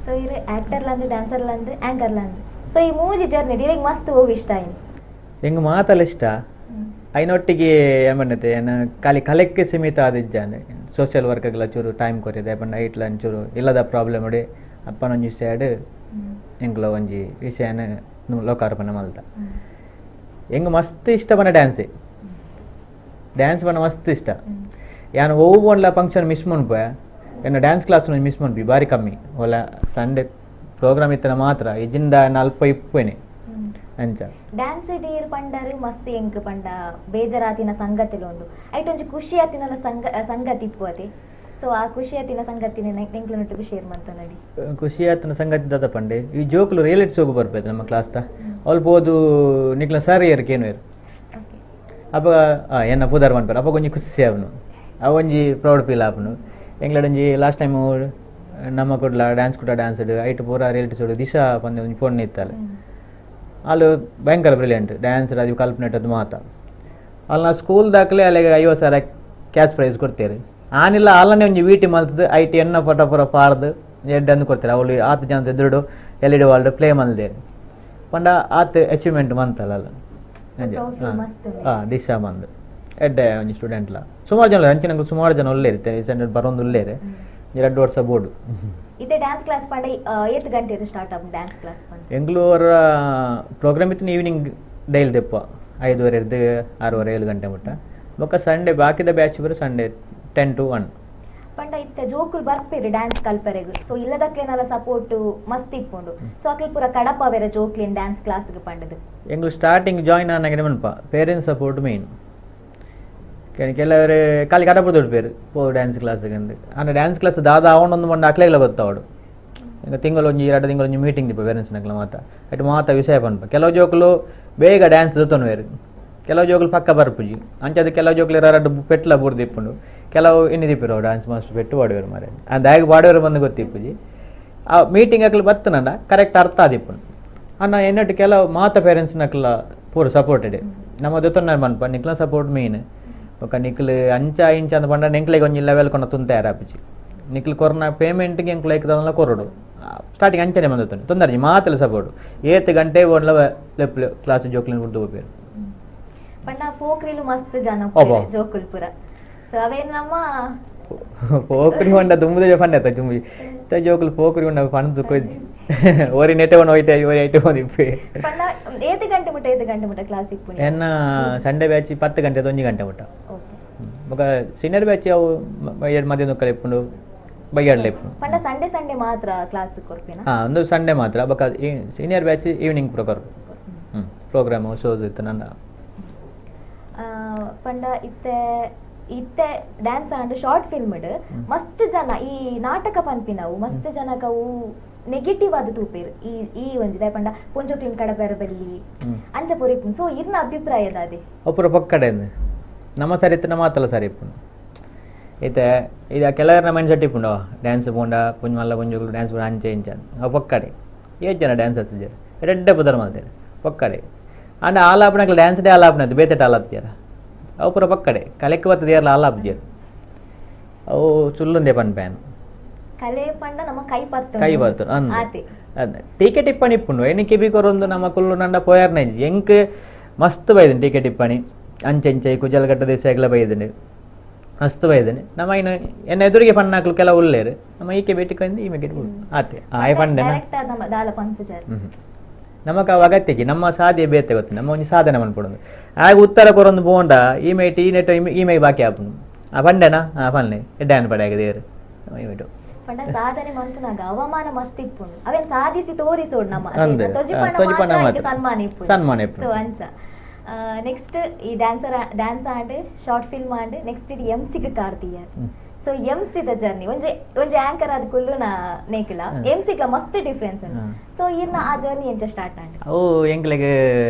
ಸೊ ಇರು ಆಕ್ಟರ್ ಲಂದು ಡ್ಯಾನ್ಸರ್ ಲಂದು ಆಂಕರ್ ಲಂದು ಸೊ ಈ ಮೂಜಿ ಜರ್ನಿ ಡಿರೆಕ್ಟ್ ಮಸ್ತ್ ಹೋಗಿ ಇಷ್ಟ ಆಯ್ತು ಹೆಂಗೆ ಮಾತಲ್ಲ ಇಷ್ಟ ಐನೊಟ್ಟಿಗೆ ಏಮನ್ನತೆ ಏನು ಖಾಲಿ ಕಲೆಕ್ಕೆ ಸೀಮಿತ ಆದಿಜ್ಜಾನೆ ಸೋಷಿಯಲ್ ವರ್ಕ್ಗೆಲ್ಲ ಚೂರು ಟೈಮ್ ಕೊರಿದೆ ಪಂಡ ಐಟ್ಲ ಒಂಚೂರು ಇಲ್ಲದ ಪ್ರಾಬ್ಲಮ್ ನೋಡಿ ಅಪ್ಪನೊಂಜಿ ಸೈಡ್ ಎಂಕ್ಲ ಒಂಜಿ ವಿಷಯನ ಲೋಕಾರ್ಪಣೆ ಮಲ್ತ ಹೆಂಗೆ ಮಸ್ತ್ ಇಷ್ಟ ಬಣ್ಣ ಡ್ಯಾನ್ಸೆ ಡ್ಯಾನ್ಸ್ ಬಣ್ಣ ಮಸ್ತ್ ಇಷ್ಟ ಯಾನು ಒವ್ವೊಂಡ್ಲ ಫಂಕ್ಷನ್ ಮಿಸ್ ಮನ್ಪೆ ಎನ್ನ dance class miss ಮನ್ಪಿ ಭಾರಿ ಕಮ್ಮಿ ಒಲ ಸಂಡೇ ಪ್ರೋಗ್ರಾಮ್ ಇತ್ತನ ಮಾತ್ರ ಇಜಿಂದ ಅಲ್ಪ ಇಪ್ಪೇನೆ ಅಂಚ ಡ್ಯಾನ್ಸ್ ಡೀರ್ ಪಂಡರು ಮಸ್ತ್ ಎಂಕ್ ಪಂಡ ಬೇಜಾರಾತಿನ ಸಂಗತಿಲು ಉಂಡು ಐಟ್ ಒಂಜಿ ಖುಷಿ ಆತಿನಲ ಸಂಗತಿ ಇಪ್ಪು ಅದೇ ಸೊ ಆ ಖುಷಿ ಆತಿನ ಸಂಗತಿನ ಎಂಕ್ಲನೊಟ್ಟಿಗೆ ಶೇರ್ ಮಂತ ನಡಿ ಖುಷಿ ಆತನ ಸಂಗತಿ ದಾದ ಪಂಡೆ ಈ ಜೋಕ್ಲು ರಿಯಲಿಟಿ ಶೋಗೆ ಬರ್ಬೇಕು ನಮ್ಮ ಕ್ಲಾಸ್ ತ ಅಲ್ಪ ಹೋದು ನಿಕ್ಲ ಸರ್ ಏರ್ಕೇನು ಏರು ಅಪ್ಪ ಎನ್ನ ಪುದಾರ್ ಮನ್ಪೇರು ಅಪ್ಪ ಒಂಜಿ ಖುಷಿ ಅವನು ಅವ ಒಂಜಿ ಪ್ರೌಡ್ ಫೀಲ್ ಆಪನು ಎಂಗ್ಲಡ್ ಒಂಜಿ ಲಾಸ್ಟ್ ಟೈಮು ನಮ್ಮ ಕುಡ್ಲ ಡ್ಯಾನ್ಸ್ ಕೂಡ ಡ್ಯಾನ್ಸ್ ಐಟ್ ಪೂರ ರಿಯಾಲಿಟಿ ಶೋ ದಿಶಾ ಪಂದೆ ಒಂಜಿ ಪೊಣ್ಣು ಇತ್ತಲ್ಲ ಅಲ್ಲಿ ಭಯಂಕರ ಬ್ರಿಲಿಯಂಟ್ ಡ್ಯಾನ್ಸ್ ಅದು ಕಲ್ಪನೆ ಅದು ಮಾತ ಅಲ್ಲಿ ನಾವು ಸ್ಕೂಲ್ ದಾಖಲೆ ಅಲ್ಲಿಗೆ 50,000 ಕ್ಯಾಶ್ ಪ್ರೈಸ್ ಕೊಡ್ತೇವೆ ಆನಿಲ್ಲ ಅಲ್ಲನೇ ಒಂಜಿ ವೀಟಿ ಮಲ್ತದ್ದು I T ಎನ್ನ ಪಟ ಪುರ ಪಾರ್ದು ಎಡ್ಡು ಅಂದು ಕೊಡ್ತಾರೆ ಅವಳು ಆತ ಜನ ಎದುರುಡು L E D world play ಮಲ್ದೇರು ಪಂಡ ಆತ ಅಚೀವ್ಮೆಂಟ್ ಮಂತಲ್ಲ ಅಲ್ಲ ಹಾಂ ದಿಶಾ ಬಂದು ಎಡ್ಡೆ ಒಂಜಿ ಸ್ಟೂಡೆಂಟ್ಲ ಸುಮಾರು ಜನ ಅಂಚಿನ ಸುಮಾರು ಜನ ಒಳ್ಳೇರು ಸೆಂಟರ್ ಬರೋದು ಒಳ್ಳೇರು 2 ವರ್ಷ ಬೋರ್ಡು ಇತ್ತೆ ಡ್ಯಾನ್ಸ್ ಕ್ಲಾಸ್ ಪಂಡ ಏತ್ ಗಂಟೆ ಸ್ಟಾರ್ಟ್ ಆಪ್ ಡ್ಯಾನ್ಸ್ ಕ್ಲಾಸ್ ಪಂಡ ಎಂಗ್ಲೂರ ಪ್ರೋಗ್ರಾಮ್ ಇತ್ತು ಈವ್ನಿಂಗ್ ಡೈಲಿ ದೆಪ್ಪ 5:30 6:30 7 ಗಂಟೆ ಮುಟ್ಟ ಬೊಕ್ಕ ಸಂಡೇ ಬಾಕಿದ ಬ್ಯಾಚ್ ಬರೋ ಸಂಡೇ 10 to 1 ಪಂಡ ಇತ್ತೆ ಜೋಕುಲು ಬರ್ಪೇರು ಡ್ಯಾನ್ಸ್ ಕಲ್ಪರೆಗು ಸೊ ಇಲ್ಲದಕ್ಲೇನಲ್ಲ ಸಪೋರ್ಟ್ ಮಸ್ತ್ ಇಪ್ಪುಂಡು ಸೊ ಅಕ್ಲೆ ಪೂರ ಕಡಪವೆರ ಜೋಕ್ಲಿನ್ ಡ್ಯಾನ್ಸ್ ಕ್ಲಾಸ್ಗೆ ಪಂಡದು ಎಂಗ್ಲು ಸ್ಟಾರ್ಟಿಂಗ್ ಜಾಯಿನ್ ಆನಾಗ ಮನ್ಪ parents support main ಕೆಲವರು ಖಾಲಿ ಕಡಪು ದುಡ್ಪೇರು ಪೋ ಡ್ಯಾನ್ಸ್ ಕ್ಲಾಸ್ಗೆ ಅಂದು ಅಂದ್ರೆ ಡ್ಯಾನ್ಸ್ ಕ್ಲಾಸ್ ದಾದ ಅವನೊಂದು ಮಂಡ ಅಕ್ಲೆಗ್ಲ ಗೊತ್ತಾವಡು ಈಗ ತಿಂಗಳೊಂಜಿ 2 ತಿಂಗಳೊಂಜಿ ಮೀಟಿಂಗ್ ದಿಪ್ಪ ಪೇರೆಂಟ್ಸ್ನಕ್ಲ ಮಾತ ಅಟ್ ಮಾತ ವಿಷಯ ಪನ್ಪ ಕೆಲವು ಜೋಕುಲು ಬೇಗ ಡ್ಯಾನ್ಸ್ ದೊತ್ತೊನುವೇರು ಕೆಲವು ಜೋಕುಲು ಪಕ್ಕ ಬರ್ಪುಜಿ ಅಂಚದ ಕೆಲವು ಜೋಕುಲು ಎರಡು ಪೆಟ್ಲ ಬೂರ್ದಿಪ್ಪುಂಡು ಕೆಲವು ಇನ್ನು ದಿಪ್ಪಿರೋ ಡ್ಯಾನ್ಸ್ ಮಾಸ್ಟರ್ ಪೆಟ್ಟು ಪಾಡುವರು ಮಾರೆ ಆ ದಾಯಗ ಪಾಡುವರು ಬಂದು ಗೊತ್ತಿಪ್ಪುಜಿ ಆ ಮೀಟಿಂಗ್ ಅಕ್ಲು ಬತ್ತನಂಡ ಕರೆಕ್ಟ್ ಅರ್ಥ ಆದಿಪ್ಪುಂಡು ಅನ್ನ ಎನ್ನಟ್ಟು ಕೆಲವು ಮಾತ ಪೇರೆಂಟ್ಸ್ನಕ್ಲ ಪೂರ ಸಪೋರ್ಟೆಡ್ ನಮ್ಮ ದೊತ್ತೊನ್ನ ಮನ್ಪ ನಿಕ್ಲ ಸಪೋರ್ಟ್ ಮೇನ್ ఒక ನಿಕ್ಲು ಅಂಚ ಇಂಚ ಅಂದ ಪಂಡ ನೆಂಕ್ಲೆಗ್ ಒಂಜಿ ಲೆವೆಲ್ ಕೊನ ತುಂತ ಯಾರಾಪಿಚಿ ನಿಕ್ಲು ಕೊರ್ನ ಪೇಮೆಂಟ್ಗೆ ಎಂಕ್ಲು ಐಕ್ದಲ್ಲ ಕೊರಡು ಸ್ಟಾರ್ಟಿಂಗ್ ಅಂಚನೆ ಬಂದೊತ್ತುಂಡು ತೊಂದರೆ ಮಾತಲ್ಲ ಸಪೋರ್ಟ್ ಏತ್ ಗಂಟೆ ಓಡ್ಲ ಲೆಪ್ಲು ಕ್ಲಾಸ್ ಜೋಕ್ಲಿನ ಹುಡ್ದು ಹೋಗ್ಬೇರು ಪಂಡ ಪೋಕ್ರಿಲು ಮಸ್ತ್ ಜನ ಜೋಕುಲ್ ಪುರ ಸೊ ಅವೇನು ನಮ್ಮ ಪೋಕ್ರಿ ಹೊಂಡ ದುಂಬುದೇ ಫಂಡ ಆತ ಜುಂಬಿ ಜೋಕುಲು ಪೋಕ್ರಿ ಹೊಂಡ ಫಂಡ್ ಕೊಜ್ಜಿ ಓರಿ ನೆಟ್ಟೆ ಒನ್ ಹೋಯ್ತೆ ಓರಿ ಐಟೆ ಒಂದು ಇಪ್ಪೆ ಪಂಡ ಏತ್ ಗಂಟೆ ಮುಟ್ಟ ಕ್ಲಾಸ್ ಇಪ್ಪು ಎನ್ನ ಸಂಡೇ ಬ್ಯಾಚ್ 10 ಗಂಟೆ 1 ಗಂಟೆ ಮುಟ್ಟ ಬೊಕ ಸೀನಿಯರ್ ಬ್ಯಾಚ್ ಅವು ಮಧ್ಯಾಹ್ನ ಇಪ್ಪುಂಡು ಬಯ್ಯಾಡ್ಲ ಇಪ್ಪುಂಡು ಪಂಡ ಸಂಡೇ ಸಂಡೇ ಮಾತ್ರ ಕ್ಲಾಸ್ ಕೊರ್ಪಿನ ಹಾಂ ಒಂದು ಸಂಡೇ ಮಾತ್ರ ಬೊಕ senior batch evening ಪೂರ ಕೊರ್ಪು ಪ್ರೋಗ್ರಾಮು ಶೋಸ್ ಇತ್ತು ನನ್ನ ಪಂಡ ಇತ್ತೆ ಇತ್ತೆ dance and short film ಮಸ್ತ್ ಜನ ಈ ನಾಟಕ ಪನ್ಪಿನವು ಮಸ್ತ್ ಜನಕವು ನೆಗೆಟಿವ್ ಆದ ತೂಪೇರು ಈ ಈ ಒಂಜಿ ದಾಯ ಪಂಡ ಪೊಂಜೋಕ್ಲಿನ್ ಕಡಪೆರ ಬಲ್ಲಿ ಅಂಚ ಪೊರಿಪುನ್ ಸೊ ಇರ್ನ ಅಭಿಪ್ರಾಯ ದಾದೆ ಒಬ್ಬರು ಪಕ್ಕಡೆ ನಮ್ಮ ಸರಿ ಇತ್ತು ನಮ್ಮ ಮಾತಲ್ಲ ಸರಿ ಇಪ್ಪುಂಡು ಇತ್ತೆ ಇದು ಕೆಲವರ ಮೈಂಡ್ ಸೆಟ್ ಇಪ್ಪುಂಡು ಡ್ಯಾನ್ಸ್ ಪೋಂಡ ಪುಂಜ ಮಲ್ಲ ಪುಂಜೋಕ್ಲು ಡ್ಯಾನ್ಸ್ ಪೋಂಡ ಅಂಚೆ ಇಂಚ ಅವು ಪಕ್ಕಡೆ ಏಳು ಜನ ಡ್ಯಾನ್ಸರ್ಸ್ ಇದ್ದಾರೆ ರೆಡ್ಡೆ ಪುದರ್ ಮಾಡ್ತಾರೆ ಪಕ್ಕಡೆ ಅಂಡ ಆಲಾಪನಕ್ಕೆ ಡ್ಯಾನ್ಸ್ ಡೇ ಆಲಾಪನ ಬೇತೆಟ ಆಲಾಪ್ತಿಯಾರ ಅವು ಪೂರ ಪಕ್ಕಡೆ ಕಲೆಕ್ ಬರ್ತದೆ ಯಾರಲ್ಲ ಆಲಾಪ್ಜಿಯರು ಅವು ಚುಲ್ಲುಂದೆ ಪನ್ಪ್ಯಾನ್ ಕಲೆ ಪಂಡ ನಮ್ಮ ಕೈ ಪತ್ತ ಕೈ ಬರ್ತದೆ ಅಂದ ಟೀಕೆ ಟಿಪ್ಪಣಿ ಇಪ್ಪುಂಡು ಎಣ್ಣೆ ಬಿ ಕೊರೊಂದು ನಮ್ಮ ಕುಲ್ಲು ನಂಡ ಪೋಯಾರ್ನ ಎಂಕ್ ಮಸ್ತ್ ಬೈದನು ಟೀಕೆ ಟಿಪ್ಪಣಿ ಅಂಚೆಂಚೆ ಕುಜಲಗಟ್ಟ ದೇಶಗಳ ಬೈದನು ಮಸ್ತ್ ಬೈದನು ನಮ್ಮ ಇನ್ನು ಎನ್ನ ಎದುರಿಗೆ ಪಣ್ಣಾಕ್ಲು ಕೆಲವು ಉಲ್ಲೇರು ನಮ್ಮ ಈಕೆ ಬೇಟಿಕೊಂಡು ಈమె ಆತೆ ಆಯ್ ಪಂಡೆನ ನಮಕ ಅವ ಅಗತ್ಯಕ್ಕೆ ನಮ್ಮ ಸಾಧ್ಯ ಬೇತೆ ಗೊತ್ತು ನಮ್ಮ ಒಂಜಿ ಸಾಧನೆ ಮನ್ಪೊಡೊಂದು ಆಗ ಉತ್ತರ ಕೊರೊಂದು ಪೋಂಡ ಈಮೇಟ್ ಈ ನೆಟ್ಟು ಈಮೆ ಬಾಕಿ ಆಪುಂಡು ಆ ಪಂಡೆನಾ ಆ ಪನ್ನೆ ಎಡ್ಡಾನ್ ಪಡೆ ಆಗದೇರು ಈಮೇಟು ಪಂಡ ಸಾಧನೆ ಮನ್ಪುನಾಗ ಅವಮಾನ ಮಸ್ತ್ ಇಪ್ಪುಂಡು ಅವೇನ್ ಸಾಧಿಸಿ ತೋರಿಸೋಡು ನಮ್ಮ ಸನ್ಮಾನ ಇಪ್ಪುಂಡು ಸನ್ಮಾನ ಇಪ್ಪುಂಡು. ಸೊ ಅಂಚ ನೆಕ್ಸ್ಟ್ ಈ dancer dance and short film and next ಇದು ಎಂ ಸಿಗ್ ಕಾರ್ತಿಯರ್. So MC the journey ಒಂಜಿ ಒಂಜಿ ಆಂಕರ್ ಆದ್ ಕುಲ್ಲುನ ನೇಕಿಲ ಎಂಸಿ ಗ್ಲ ಮಸ್ತ್ ಡಿಫರೆನ್ಸ್ ಉಂಡು. ಸೊ ಇರ್ನ ಆ ಜರ್ನಿ ಎಂಚ ಸ್ಟಾರ್ಟ್ ಆಂಡ್? ಅವು ಎಂಕ್ಲೆಗ್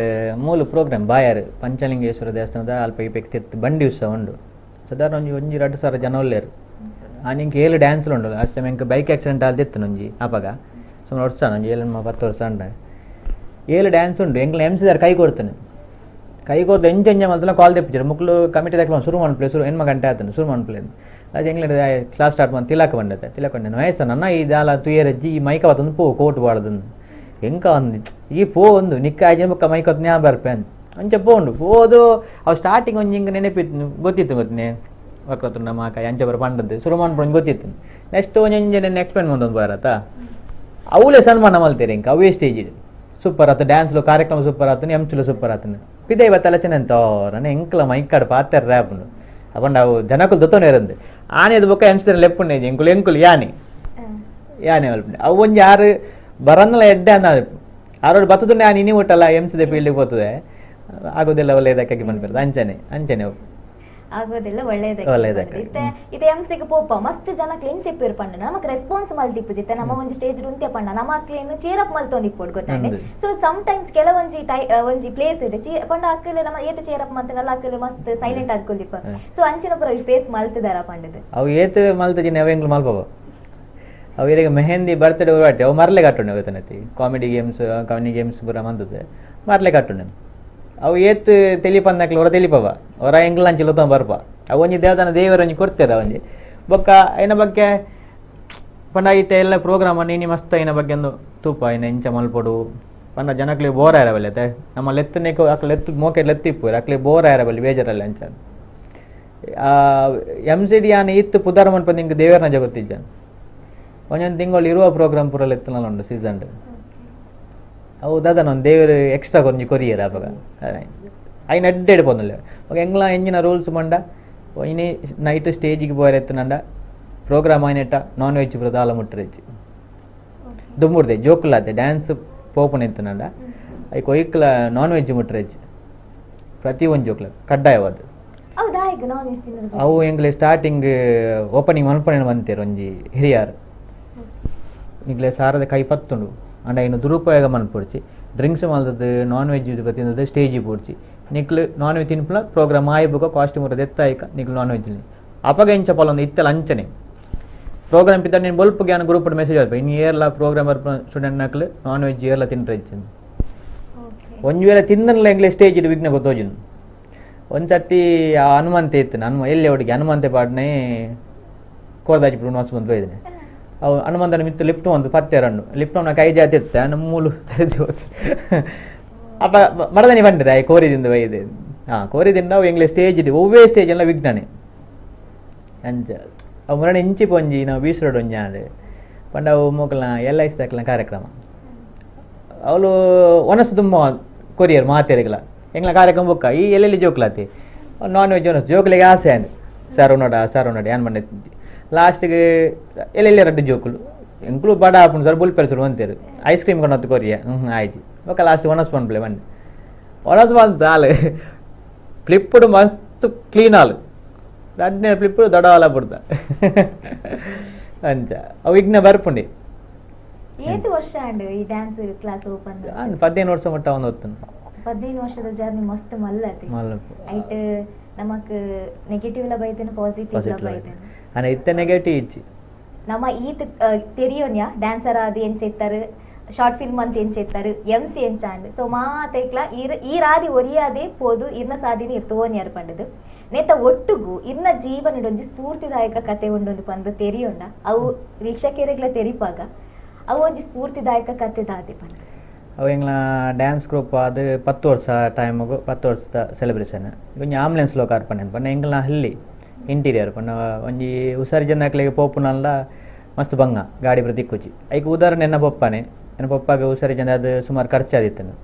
ಮೂಲ ಪ್ರೋಗ್ರಾಮ್ ಬಾಯಾರು ಪಂಚಲಿಂಗೇಶ್ವರ ದೇವಸ್ಥಾನದ ಅಲ್ಪ ಇಪೆಕ್ ತಿರ್ತ್ ಬಂಡಿ ಉತ್ಸವ ಉಂಡು. ಸಾಧಾರಣ ಒಂಜಿ ಒಂಜಿ 2000 ಜನ ಉಲ್ಲೇರು. ಆನ್ ಎಂಕ್ 7 ಡ್ಯಾನ್ಸ್ ಉಂಡು. ಲಾಸ್ಟ್ ಟೈಮ್ ಎಂಕ್ ಬೈಕ್ ಆಕ್ಸಿಡೆಂಟ್ ಆಲ್ದಿತ್ತು ಒಂಜಿ ಅಪಗ ಸುಮಾರು ವರ್ಷ ಒಂಜಿ 7 10 ವರ್ಷ ಉಂಡು. 7 ಡ್ಯಾನ್ಸ್ ಉಂಡು. ಎಂಕ್ಲ ಎಮ್ ಸಿ ದಾರ್ ಕೈ ಕೊಡ್ತಾನೆ, ಕೈ ಕೊರ್ದು ಎಂಚ ಎಂಜ ಮಲ್ತಲ ಕಾಲ್ ತೆಪ್ಪಿಚಾರು ಮುಕ್ಲು ಕಮಿಟಿ ದಾಖಲೆ ಶುರು ಮನ್ಪ್ಲೆ ಶುರು ಎನ್ಮ ಗಂಟೆ ಆತನು ಶುರು ಮನ್ಪ್ಲೆ ಲಾಸ್ಟ್ ಎಂಗ್ಲ ಕ್ಲಾಸ್ ಸ್ಟಾರ್ಟ್ ಮಾಡಿ ತಿಲಕ ಬಂಡತೆ ತಿಲಕ ಬಂಡೆ ವಯಸ್ಸ ನನ್ನ ಈ ದಾಲ ತುಯರಜ್ಜಿ ಈ ಮೈಕ ಬತ್ತೊಂದು ಪೋ ಕೋಟ್ ಬಾಡದನ್ನು ಎಂಕ ಒಂದು ಈ ಪೋ ಒಂದು ನಿಕ್ಕ ಆಯ್ತು ಬೊಕ್ಕ ಮೈಕ ನ್ಯಾ ಬರ್ಪೆ ಅಂತ ಅಂಚ ಪೋಂಡು ಪೋದು ಅವು ಸ್ಟಾರ್ಟಿಂಗ್ ಒಂಜಿ ಹಿಂಗೆ ನೆನಪಿತ್ತು ಗೊತ್ತಿತ್ತು ಗೊತ್ತಿನಿ ವಕ್ರತುಂಡ ಮಾಕಾಯಿ ಅಂಚ ಬರ ಪಂಡದ್ದು ಶುರು ಮಾಡ್ಕೊಂಡು ಗೊತ್ತಿತ್ತು. ನೆಕ್ಸ್ಟ್ ಒಂಜಿ ನೆನ್ನೆ ಎಕ್ಸ್ಪ್ಲೇನ್ ಬಂದೊಂದು ಬರತ್ತ ಅವಲೇ ಸನ್ಮಾನ ಮಲ್ತೀರಿ ಇಂಕ ಅವೇ ಸ್ಟೇಜ್ ಸೂಪರ್ ಆತು ಡ್ಯಾನ್ಸ್ಲು ಕಾರ್ಯಕ್ರಮ ಸೂಪರ್ ಆತನು ಎಂಚುಲು ಸೂಪರ್ ಆತನು ಪಿದೆ ಇವತ್ತೆಲ್ಲ ಚೆನ್ನ ಎಂಕ್ಲ ಮೈಕಾಡು ಪಾತೆರ್ ರ್ಯಾಪುಂಡು ಅಪಂಡ ಅವು ಜನಕುಲು ದೊತ್ತೊನೆ ಇರಂದು ಆನೆದು ಬೊಕ್ಕ ಎಂಚಿನ ಲೆಪ್ಪುಂಡೆ ಎಂಕುಲು ಎಂಕುಲು ಯಾನೆ ಯಾನೆ ಮಲ್ಪುಂಡೆ ಅವು ಒಂಜಿ ಆರು ಬರನ್ನಲ ಎಡ್ಡೆ ಅಂದ ಆರೋಡು ಬತ್ತದುಂಡೆ ಆ ನಿನಿ ಮುಟ್ಟಲ್ಲ ಎಂಸಿದೆ ಫೀಲ್ಡಿಗೆ ಹೋಗ್ತದೆ ಆಗೋದೆಲ್ಲ ಒಳ್ಳೆಯದಕ್ಕಾಗಿ ಬಂದ್ಬಿಡ್ತದೆ ಅಂಚನೆ ಅಂಚನೆ ಆಗೋದೆಲ್ಲ ಒಳ್ಳೆಯದಕ್ಕೆ ಒಳ್ಳೆಯದಕ್ಕೆ. ಇತ್ತೆ ಎಂಸಿಗೆ ಪೋಪ ಮಸ್ತ್ ಜನಕ್ಕೆ ಎಂಚ ಪೇರ್ ಪಂಡ ನಮಕ್ ರೆಸ್ಪಾನ್ಸ್ ಮಲ್ತಿಪ್ಪು ಜಿತ್ತೆ ನಮ್ಮ ಒಂಜಿ ಸ್ಟೇಜ್ ಉಂತೆ ಪಂಡ ನಮ್ಮ ಅಕ್ಲೇನು ಚೀರ್ ಅಪ್ ಮಲ್ತೊಂದು ಇಪ್ಪೊಡು ಗೊತ್ತಾಂಡೆ. So some times ಕೆಲವೊಂಜಿ tie ಒಂಜಿ ಪ್ಲೇಸ್ ಇಡೆ ಪಂಡ ಅಕ್ಕಲೆ ನಮ್ಮ ಏತ ಚೀರ್ ಅಪ್ ಮಲ್ತನಲ್ಲ ಅಕ್ಕಲೆ ಮಸ್ತ್ ಸೈಲೆಂಟ್ ಆದ್ಕೊಲ್ಲಿಪ್ಪ. ಸೊ ಅಂಚಿನ ಪುರ ಫೇಸ್ ಮಲ್ತದಾರ ಪಂಡದು ಅವು ಏತ ಮಲ್ತಜಿನ ಅವು ಎಂಗ್ಲು ಮಲ್ಪವ ಅವು ಈಗ ಮೆಹಂದಿ ಬರ್ತ್ಡೇ ಹೊರಟೆ ಅವು ಮರ್ಲೆ ಕಟ್ಟುಂಡೆ ಗೊತ್ತನತಿ comedy games comedy games ಪೂರ ಮಂದದ್ದು ಮರ್ಲೆ ಕಟ್ಟುಂಡೆ ಅವು ಏತ್ ತೆಲಿಪಂದಕ್ಲು ಹೊರ ತೆಲಿಪವ ಹೊರ ಎಂಗ್ಲ ಅಂಚಿ ಲೊತ್ತ ಬರ್ಪ ಅವು ಒಂಜಿ ದೇವದಾನ ದೇವರ ಒಂಜಿ ಕೊಡ್ತೇರ ಒಂಜಿ ಬೊಕ್ಕ ಐನ ಬಗ್ಗೆ ಪಂಡ ಇತ್ತೆ ಎಲ್ಲ ಪ್ರೋಗ್ರಾಮ್ ನೀನಿ ಮಸ್ತ್ ಐನ ಬಗ್ಗೆ ಒಂದು ತೂಪ ಐನ ಇಂಚ ಮಲ್ಪೊಡು ಪಂಡ ಜನಕ್ಲೆ ಬೋರ್ ಆಯರ ಬಲ್ಲೆ ನಮ್ಮ ಲೆತ್ತನೇಕು ಅಕ್ಲೆ ಲೆತ್ತು ಮೋಕೆ ಲೆತ್ತಿಪ್ಪು ಅಕ್ಲೆ ಬೋರ್ ಆಯರ ಬಲ್ಲಿ ಬೇಜಾರಲ್ಲ ಅಂಚ M C D ಆನೆ ಇತ್ತು ಪುದಾರ ಮನ್ಪಂದು ನಿಂಗೆ ದೇವರನ ಜಗತ್ತಿಜ್ಜ ಒಂದೊಂದು ತಿಂಗಳು ಇರುವ ಪ್ರೋಗ್ರಾಮ್ ಪೂರ ಲೆತ್ತನಲ್ಲ ಉಂಡು ಸೀಸನ್ ಅವು ದಾದನ ಒಂದು ದೇವರು ಎಕ್ಸ್ಟ್ರಾ ಕೊಂಚ ಕೊರಿಯರ್ ಅವಾಗ ಐನ ಅಡ್ಡೆಡ್ ಪೊಂದಲ್ಲ ఒక ಎಂಗ್ಲ ಎಂಜಿನ ರೂಲ್ಸ್ ಮಂಡ ಇನಿ ನೈಟ್ ಸ್ಟೇಜಿಗೆ ಪೋಯರೆತ್ತನಂಡ ಪ್ರೋಗ್ರಾಮ್ ಆಯ್ನೆಟ್ಟ ನಾನ್ ವೆಜ್ ಪೂರ ದಾಲ ಮುಟ್ಟರೆಚ್ಚಿ ದುಮ್ಮುರ್ದೆ ಜೋಕುಲಾತೆ ಡ್ಯಾನ್ಸ್ ಪೋಪುನ ಎತ್ತನಂಡ I ಕೊಯ್ಕ್ಲ non veg ಮುಟ್ಟರೆಚ್ಚಿ ಪ್ರತಿ ಒಂದು ಜೋಕ್ಲ ಕಡ್ಡಾಯವಾದ. ಅವು ಎಂಗ್ಲೆ ಸ್ಟಾರ್ಟಿಂಗ್ ಓಪನಿಂಗ್ ಮನ್ಪಣೆ ಬಂತೇರು ಒಂಜಿ ಹಿರಿಯಾರ್ ಇಂಗ್ಲೆ ಸಾರದ ಕೈ ಪತ್ತುಂಡು ಅಂಡ ಇನ್ನು ದುರುಪಯೋಗ ಮನ್ಪೊಡ್ಚಿ ಡ್ರಿಂಕ್ಸ್ ಮಲ್ತದ್ದು ನಾನ್ ವೆಜ್ ಇದು ತಿನ್ನದು ಸ್ಟೇಜಿಗೆ ಪೋಡ್ಚಿ ನಿಕ್ಲು ನಾನ್ ವೆಜ್ ತಿನ್ಪುಲ ಪ್ರೋಗ್ರಾಮ್ ಆಯ್ಬುಕ ಕಾಸ್ಟ್ಯೂಮ್ ಎತ್ತಾಯ್ಕ ನಿಕ್ಲು ನಾನ್ ವೆಜ್ ಅಪಗ ಇಂಚ ಪಲೊಂದು ಇತ್ತಲ ಅಂಚನೆ ಪ್ರೋಗ್ರಾಮ್ ಪಿತ್ತ ನೀನು ಬೊಲ್ಪುಗೆ ಅನ್ನ ಗ್ರೂಪ್ ಮೆಸೇಜ್ ಆಯ್ತು ಇನ್ನು ಏರ್ಲ ಪ್ರೋಗ್ರಾಮ್ ಸ್ಟೂಡೆಂಟ್ ನಕ್ಲು ನಾನ್ ವೆಜ್ ಏರ್ಲ ತಿಂಟ್ರೆ ಇಚ್ಚಿಂದು ಒಂಜಿ ವೇಳೆ ತಿಂದನಲ್ಲ ಎಂಗ್ಲೆ ಸ್ಟೇಜ್ ಇಡು ವಿಘ್ನ ಗೊತ್ತೋಜಿನ ಒಂದು ಸರ್ತಿ ಆ ಹನುಮಂತೆ ಇತ್ತು ಹನುಮ ಎಲ್ಲಿ ಹುಡುಗಿ ಹನುಮಂತೆ ಪಾಡ್ನೆ ಕೋರ್ದಾಜಿ ಬಂದು ಹೋಯ್ದಾನೆ ಅವು ಹನುಮಂತನ ಮಿತ್ತು ಲಿಫ್ಟ್ ಒಂದು ಪತ್ತೆ ರಣ್ಣು ಲಿಫ್ಟ್ ಅವನ ಕೈ ಜಾತಿ ಇತ್ತೆ ನಮ್ಮ ಮೂಲು ತರಿದು ಹೋತು ಅಪ್ಪ ಮರದನಿ ಬಂದಿರ ಕೋರಿದಿಂದ ಬೈದೆ ಹಾಂ ಕೋರಿದಿಂದ ಅವು ಎಂಗ್ಲೆ ಸ್ಟೇಜ್ ಇಡಿ ಒವ್ವೇ ಸ್ಟೇಜ್ ಎಲ್ಲ ವಿಘ್ನನೆ ಅಂಚ ಅವು ಮರಣ ಇಂಚಿ ಪೊಂಜಿ ನಾವು ಬೀಸರೋಡು ಒಂಜಿ ಆಂಡ್ ಪಂಡ ಅವು ಮೋಕಲ್ನ ಎಲ್ಲ ಇಸ್ತಕ್ಲ ಕಾರ್ಯಕ್ರಮ ಅವಳು ಒನಸು ತುಂಬ ಕೊರಿಯರ್ ಮಾತೆರೆಗಳ ಎಂಗ್ಲ ಕಾರ್ಯಕ್ರಮ ಬೊಕ್ಕ ಈ ಎಲ್ಲೆಲ್ಲಿ ಜೋಕ್ಲಾತಿ ನಾನ್ ವೆಜ್ ಒನಸು ಜೋಕ್ಲಿಗೆ ಆಸೆ ಅಂದ್ ಸರ್ ನೋಡ ಸರ್ ನೋಡ ಏನ್ ಮಂಡೆ ಲಾಸ್ಟಿಗೆ ಎಲ್ಲೆಲ್ಲಿ ರಡ್ಡು ಜೋಕುಲು ಎಂಕ್ಲು ಬಡ ಆಪುಂಡು ಸರ್ ಬುಲ್ ಪೆರ್ಚುಡು ಅಂತೇರು ಐಸ್ ಕ್ರೀಮ್ ಕೊಂಡು ಕೊರಿಯ ಹ್ಞೂ ಆಯ್ತು ಬೊಕ್ಕ ಲಾಸ್ಟ್ ಒನಸ್ ಪನ್ಪ್ಲೆ ಬನ್ನಿ ಒನಸ್ ಬಂತು ಆಲು ಫ್ಲಿಪ್ಪುಡು ಮಸ್ತ್ ಕ್ಲೀನ್ ಆಲು ರಡ್ನೇ ಫ್ಲಿಪ್ಪುಡು ದೊಡ್ಡ ಬಿಡ್ತ ಅಂಚ ಅವು ವಿಘ್ನ ಬರ್ಪುಂಡಿ. ಏತು ವರ್ಷ ಅಂಡ್ ಈ dance class open 15 ವರ್ಷ ಮಟ್ಟ ಒಂದು ಹೊತ್ತು 15 ವರ್ಷದ ಜರ್ನಿ ಮಸ್ತ್ ಮಲ್ಲತಿ ಐಟ್ ನಮಕ್ ನೆಗೆಟಿವ್ ಲ ಬೈತೇನೆ ಪಾಸಿಟಿವ್ ಲ ಬೈತೇನೆ ಅನ ಇತ್ತೆ ನೆಗೆಟಿವ್ ಇಚ್ಚಿ ನಮ್ಮ ಈತ ತೆರಿಯೋನ್ಯ ಡ್ಯಾನ್ಸರ್ ಆದಿ ಎಂಚೆತ್ತಾರೆ ಶಾರ್ಟ್ ಫಿಲ್ಮ್ ಅಂತ ಎಂಚೆತ್ತಾರೆ ಎಂ ಸಿ ಎಂಚಾಂಡ್ ಸೊ ಮಾತೈಕ್ಲ ಈ ರಾದಿ ಒರಿಯಾದೆ ಪೋದು ಇರ್ನ ಸಾದಿನಿ ಇರ್ತೋನ್ಯಾರು ಪಂಡದು ನೇತ ಒಟ್ಟುಗು ಇರ್ನ ಜೀವನಡೊಂಜಿ ಸ್ಫೂರ್ತಿದಾಯಕ ಕತೆ ಉಂಡೊಂದು ಪಂದು ತೆರಿಯೋಂಡ ಅವು ವೀಕ್ಷಕರಿಗ್ಲ ತೆರಿಪಾಗ ಅವು ಒಂಜಿ ಸ್ಫೂರ್ತಿದಾಯಕ ಕತೆ ದಾದಿ ಪಂಡ. ಅವು ಎಂಗ್ಲ ಡ್ಯಾನ್ಸ್ ಗ್ರೂಪ್ ಅದು 10 ವರ್ಷ ಟೈಮಿಗೆ 10 ವರ್ಷದ ಸೆಲೆಬ್ರೇಷನ್ ಒಂಜಿ ಆಂಬುಲೆನ್ಸ್ ಲೋಕ ಅರ್ಪಣೆ ಪಂಡ ಎಂಗ್ಲ ಹಲ್ಲಿ ಇಂಟೀರಿಯರ್ ಪಂಡ ಒಂಜಿ ಹುಷಾರಿ ಜನಕ್ಲೆಗ್ ಪೋಪುನಲ್ಲ ಮಸ್ತ್ ಬಂಗ ಗಾಡಿ ಬರ ತಿಕ್ಕುಚಿ ಐಕ್ ಉದಾಹರಣೆ ಎನ್ನ ಪೊಪ್ಪನೆ ಎನ್ನ ಪೊಪ್ಪಾಗ ಹುಷಾರಿ ಜನ ಅದು ಸುಮಾರು ಖರ್ಚಾದಿತ್ತನು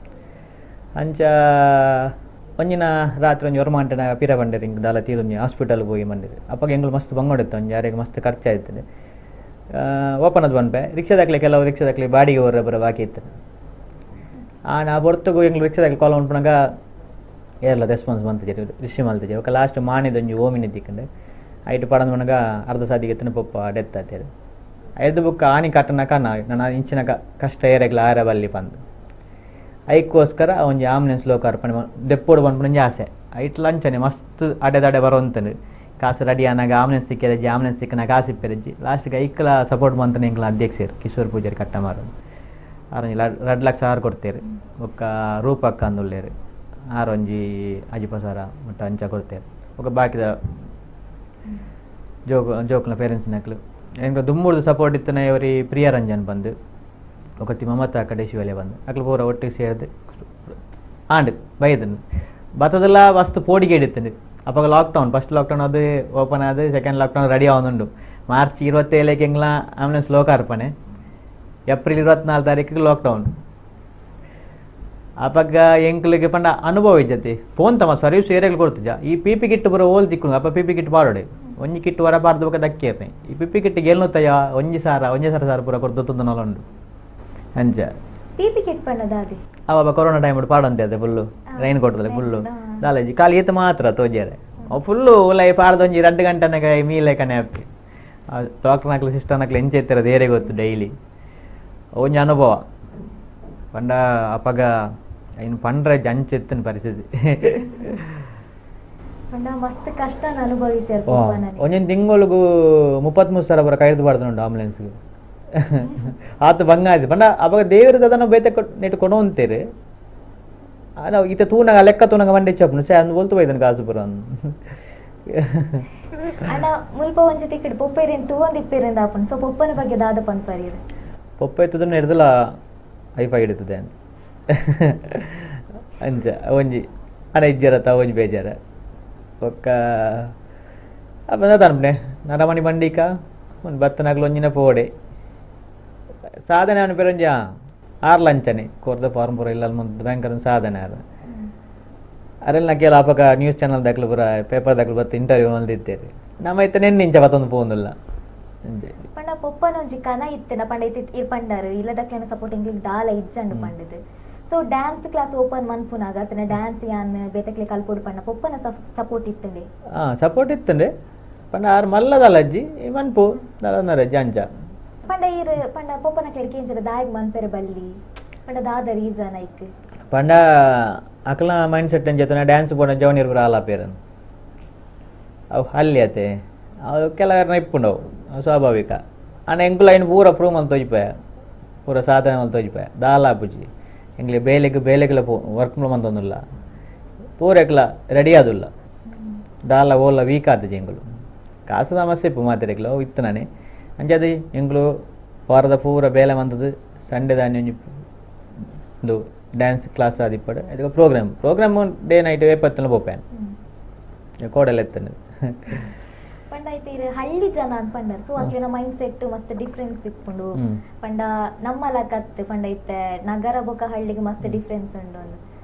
ಅಂಚ ಒಂಜಿನ ರಾತ್ರಿ ಒಂಜಿ ಒರ್ಮಾಂಟನ ಪಿರ ಬಂಡಿರಿ ಹಿಂಗೆ ದಾಲ ತೀರುಂಜಿ ಹಾಸ್ಪಿಟಲ್ ಹೋಗಿ ಬಂದಿರಿ ಅಪ್ಪಾಗ ಎಂಗ್ಲು ಮಸ್ತ್ ಬಂಗೊಡಿತ್ತು ಒಂಜಿ ಯಾರಿಗೆ ಮಸ್ತ್ ಖರ್ಚಾಯ್ತದೆ ಓಪನ್ ಅದು ಬಂದ್ಪೆ ರಿಕ್ಷಾದಾಕ್ಲೆ ಕೆಲವು ರಿಕ್ಷಾದಾಕ್ಲೆ ಬಾಡಿಗೆ ಹೊರ ಬರ ಬಾಕಿ ಇತ್ತು ಆ ನಾ ಬರ್ತಗೂ ಎಂಗ್ಲು ರಿಕ್ಷಾದಾಕ್ಲೆ ಕಾಲ್ ಉಂಟುನಾಗ ಏರ್ಲ ರೆಸ್ಪಾನ್ಸ್ ಬಂತಿದ್ದೆ ರಿಸೀವ್ ಮಾಡ್ತಿದ್ದೆ ఒక ಲಾಸ್ಟ್ ಮಾಣಿದ ಒಂಜಿ ಓಮಿನಿ ದಿಕ್ಕಂಡೆ ಐಟ್ ಪಡಂದು ಮನಗ ಅರ್ಧ ಸಾದಿಗೆ ಎತ್ತನ ಪೊಪ್ಪ ಡೆತ್ ಆತೇರು ಐದು ಬುಕ್ಕ ಆನಿ ಕಟ್ಟನಕ ನಾನು ಇಂಚಿನ ಕಷ್ಟ ಏರೆಗ್ಲ ಆರ ಬಲ್ಲಿ ಪಂದು ಐಕ್ಕೋಸ್ಕರ ಒಂಜಿ ಆಂಬುಲೆನ್ಸ್ ಲೋಕಾರ್ಪಣೆ ದೆಪ್ಪೋಡು ಪನ್ಪುನ ಆಸೆ ಐಟ್ ಲಂಚನೆ ಮಸ್ತ್ ಅಡೆದಡೆ ಬರೋಂತನು ಕಾಸು ರೆಡಿ ಆನಾಗ ಆಂಬುಲೆನ್ಸ್ ಸಿಕ್ಕಿರಜ್ಜಿ ಆಂಬುಲೆನ್ಸ್ ಸಿಕ್ಕನ ಕಾಸು ಇಪ್ಪೆರಜ್ಜಿ ಲಾಸ್ಟ್ಗೆ ಐಕ್ಲ ಸಪೋರ್ಟ್ ಮಂತನೆ ಎಂಕ್ಲ ಅಧ್ಯಕ್ಷರು ಕಿಶೋರ್ ಪೂಜಾರಿ ಕಟ್ಟಮಾರು ಆರೊಂಜಿ 2 ಲಕ್ಷ ಆರು ಕೊಡ್ತೇರು ಬೊಕ್ಕ ರೂಪಕ್ಕ ಅಂದುಲ್ಲೇರು ಆರೊಂಜಿ ಅಜಿಪ ಸಾರ ಮುಟ್ಟ ಅಂಚ ಕೊಡ್ತೇರು ಬೊಕ್ಕ ಬಾಕಿದ ಜೋಕ್ನ ಪೇರೆಂಟ್ಸ್ ನಕ್ಲು ಎಂಕ್ಲ ದುಮ್ಮುರ್ದು ಸಪೋರ್ಟ್ ಇತ್ತನ ಇವರಿ ಪ್ರಿಯರಂಜನ್ ಬಂದು ఒకటి ಮಮತಾ ಕಡೆ ಶಿವಲೆ ಬಂದು ಅಕ್ಲು ಪೂರ ಒಟ್ಟಿಗೆ ಸೇರಿದು ಆಂಡ್ ಬೈದನು ಬತ್ತದೆಲ್ಲ ವಸ್ತು ಪೋಡಿಗೆ ಹಿಡಿತಂದು ಅಪ್ಪ lockdown first lockdown ಅದು ಓಪನ್ ಆದ second lockdown ready ಆವೊಂದುಂಡು March 27 ಎಂಗ್ಲ ambulance ಲೋಕಾರ್ಪಣೆ April 24 ತಾರೀಕಿಗೆ ಲಾಕ್ಡೌನ್ ಅಪಗ ಎಂಕ್ಲಿಗೆ ಪಂಡ ಅನುಭವ ಇಜ್ಜತಿ ಫೋನ್ ತಮ್ಮ ಸರ್ವಿಸ್ ಏರಿಯಾಗಳು ಕೊಡ್ತಿದ್ದ ಈ ಪಿಪಿ ಕಿಟ್ ಬರೋ ಓಲ್ ತಿಕ್ಕು ಅಪ್ಪ ಪಿಪಿ ಕಿಟ್ ಪಾಡೋಡೆ ಒಂಜಿ ಕಿಟ್ ವರ ಪಾಡ್ದು ಬೊಕ ದಕ್ಕೇರ್ನೆ ಈ ಪಿಪಿ ಕಿಟ್ ಗೆಲ್ನುತ್ತಯ್ಯ ಒಂಜಿ ಸಾರ ಸಾರ ಪೂರ ಕೊಡ್ದು ನಲುಂಡು ಅಂಚ ಪಿಪಿ ಕಿಟ್ ಪಂಡದಾದಿ ಅವ ಕೊರೋನಾ ಟೈಮ್ ಪಾಡಂತೆ ಅದೇ ಫುಲ್ಲು ರೈನ್ ಕೊಡ್ತದೆ ಫುಲ್ಲು ದಾಲೇಜಿ ಖಾಲಿ ಈತ ಮಾತ್ರ ತೋಜಾರೆ ಅವು ಫುಲ್ಲು ಲೈಫ್ ಆಡ್ದೊಂಜಿ 2 ಗಂಟೆನಾಗ ಮೀಲೆ ಕಣೆ ಹ್ಯಾಪಿ ಡಾಕ್ಟರ್ ನಕ್ಲು ಸಿಸ್ಟರ್ ನಕ್ಲು ಎಂಚ ಎತ್ತಿರೋದು ಏರೆ ಗೊತ್ತು ಡೈಲಿ ಒಂಜಿ ಅನುಭವ ಪಂಡ ಅಪಗ ಇನ್ನು ಪಂಡ್ರೆ ಅಂಚೆತ್ತಿನ ಪರಿಸ್ಥಿತಿ ಪಂಡ ಮಸ್ತ್ ಕಷ್ಟ ಅನುಭವಿಸ್ಯಾರ ಒಂಜೊಂದು ತಿಂಗಳಿಗೂ 33 ಸಾವಿರ ಬರ ಕೈದು ಬಾರ್ದು ಉಂಟು ಆಂಬುಲೆನ್ಸ್ಗೆ ಆತ ಬಂಗ ಆಯ್ತು ಪಂಡ ಅವಾಗ ದೇವ್ರದ್ದು ಅದನ್ನು ಬೇತೆ ನೆಟ್ಟು ಕೊಡೋಂತೀರಿ ನಾವು ಈತ ತೂನಾಗ ಲೆಕ್ಕ ತೂನಾಗ ಮಂಡೆ ಚಪ್ಪನು ಸೇ ಅಂದು ಬೋಲ್ತು ಬೈದನು ಕಾಸು ಪುರ ಅಣ್ಣ ಮುಲ್ಪ ಒಂಜಿ ತಿಕ್ಕಡ್ ಪೊಪ್ಪೇರಿನ್ ತೂವೊಂದಿಪ್ಪೇರಿಂದ ಆಪುಂಡು ಸೊ ಪೊಪ್ಪನ ಬಗ್ಗೆ ದಾದ ಪನ್ಪರೀರ್ ಪೊಪ್ಪ ಎತ್ತದನ್ನು ಹಿಡ್ದಲ ಐಫೈ ಹಿಡಿತದೆ ಅಂಚ ಒಂಜಿ ಅಣ್ಣ ಇಜ್ಜರತ್ತ ಒಂಜಿ ಬೇಜಾರ ಬೊಕ್ಕ ಅಪ್ಪ ತನ್ಪನೆ ನರಮಣಿ ಬಂಡಿಕ ಒಂದು ಬತ್ತನಾಗ್ಲು ಒಂಜಿನ ಪೋಡೆ ಸಾಧನೆ ಅವನ ಪೇರೊಂಜಿ ಆರ್ ಲಂಚನೆ ಕೊರ್ದ ಫಾರ್ಮ್ ಪೂರ ಇಲ್ಲ ಮುಂದೆ ಭಯಂಕರ ಸಾಧನೆ ಆರ್ ಅರೆಲ್ಲ ಕೇಳ ಅಪಕ ನ್ಯೂಸ್ ಚಾನಲ್ ದಾಖಲು ಪೂರ ಪೇಪರ್ ದಾಖಲು ಬತ್ತು ಇಂಟರ್ವ್ಯೂ ಮಲ್ದಿತ್ತೇರಿ ನಮ್ಮ ಇತ್ತ ನೆನ್ನೆ ಇಂಚ ಬತ್ತೊಂದು ಪೋಂದಿಲ್ಲ ಪಂಡ ಪೊಪ್ಪನ ಒಂಜಿ ಕನ ಇತ್ತೆನ ಪಂಡ ಇತ್ತಿ ಇರ್ ಪಂಡಾರು ಇಲ್ಲದಕ್ಲೇನ ಸಪೋರ್ಟ್ ಎಂಗ್ಲಿಗ್ ದಾಲ ಇಜ್ಜಂಡು ಪಂಡದು so dance class open ಮನ್ಪುನಾಗ ಅತನ ಡ್ಯಾನ್ಸ್ ಯಾನ್ ಬೇತಕ್ಲೆ ಕಲ್ಪೋಡು ಪಂಡ ಪೊಪ್ಪನ ಸಪೋರ್ಟ್ ಇತ್ತಂಡೆ ಸಪೋರ್ಟ್ ಇತ್ತಂಡೆ ಪಂಡ ಆರು ಮಲ್ಲದಲ್ಲ ಅಜ್ಜಿ ಮನ್ಪು ದಲ ಅಂಚ ಪಂಡ ಇರ್ ಪಂಡ ಪೊಪ್ಪನ ಕೆಳಗೆ ಇಂಚರ ದಾಯಗ್ ಮನ್ಪೆರೆ ಬಲ್ಲಿ ಪಂಡ ದಾದ ರೀಸನ್ ಐಕ್ ಪಂಡ ಅಕಲ ಮೈಂಡ್ ಸೆಟ್ ಅಂಚೆತನ ಡ್ಯಾನ್ಸ್ ಪೋಣ ಜವನಿರ್ ಪೂರ ಆಲ ಪೇರನ್ ಅವು ಅಲ್ಲಿ ಅತೆ ಅವು ಕೆಲವರನ್ನ ಇಪ್ಪುಂಡವು ಸ್ವಾಭಾವಿಕ ಅಣ್ಣ ಎಂಕುಲ ಐನ್ ಪೂರ ಪ್ರೂವ್ ಮಲ್ತ್ ತೋಜಿಪಾಯ ಪೂರ ಸಾಧನೆ ಮಲ್ತ್ ತೋಜಿಪಾಯ ದಾಲ ಆಪುಜಿ ಎಂಗ್ಲೆ ಬೇಲೆಗ್ ಬೇಲೆಗ್ಲ ಪೋ ವರ್ಕ್ ಮಂತೊಂದುಲ್ಲ ಪೂರ ಎಕ್ಲ ರೆಡಿ ಆದುಲ್ಲ ದಾಲ ಓಲ ವೀಕ್ ಆತಜಿ ಎಂಕುಲು ಕಾಸು ಸಮಸ್ಯೆ ಇಪ್ಪು ಮಾತೆರೆಗ್ಲ ಅವು ಇತ್ತು ನಾನೇ ಅಂಚಾದ್ ಎಂಕುಲು ವಾರದ ಪೂರ ಬೇಲೆ ಮಂತದ್ದು ಸಂಡೆ ದಾನಿ ಒಂಜಿ ಉಂದು ಡ್ಯಾನ್ಸ್ ಕ್ಲಾಸ್ ಆದಿಪ್ಪಡು ಅದಕ್ಕೆ program program day night ಏಪತ್ತನ ಪೋಪೇನ್ ಕೋಡಲ್ ಎತ್ತನು ಪಂಡ ಐತೆ ಇರು ಹಳ್ಳಿ ಜನ ಅಂತ ಪಂಡರ್ ಸೊ ಅಕ್ಲೆನ ಮೈಂಡ್ ಸೆಟ್ ಮಸ್ತ್ ಡಿಫ್ರೆನ್ಸ್ ಇಪ್ಪುಂಡು ಪಂಡ ನಮ್ಮಲ ಕತ್ ಪಂಡ ಇತ್ತೆ ನಗರ ಬೊಕ ಹಳ್ಳಿಗೆ ಮಸ್ತ್ ಡಿಫ್ರೆನ್ಸ್ ಉಂಡು ಅಂದು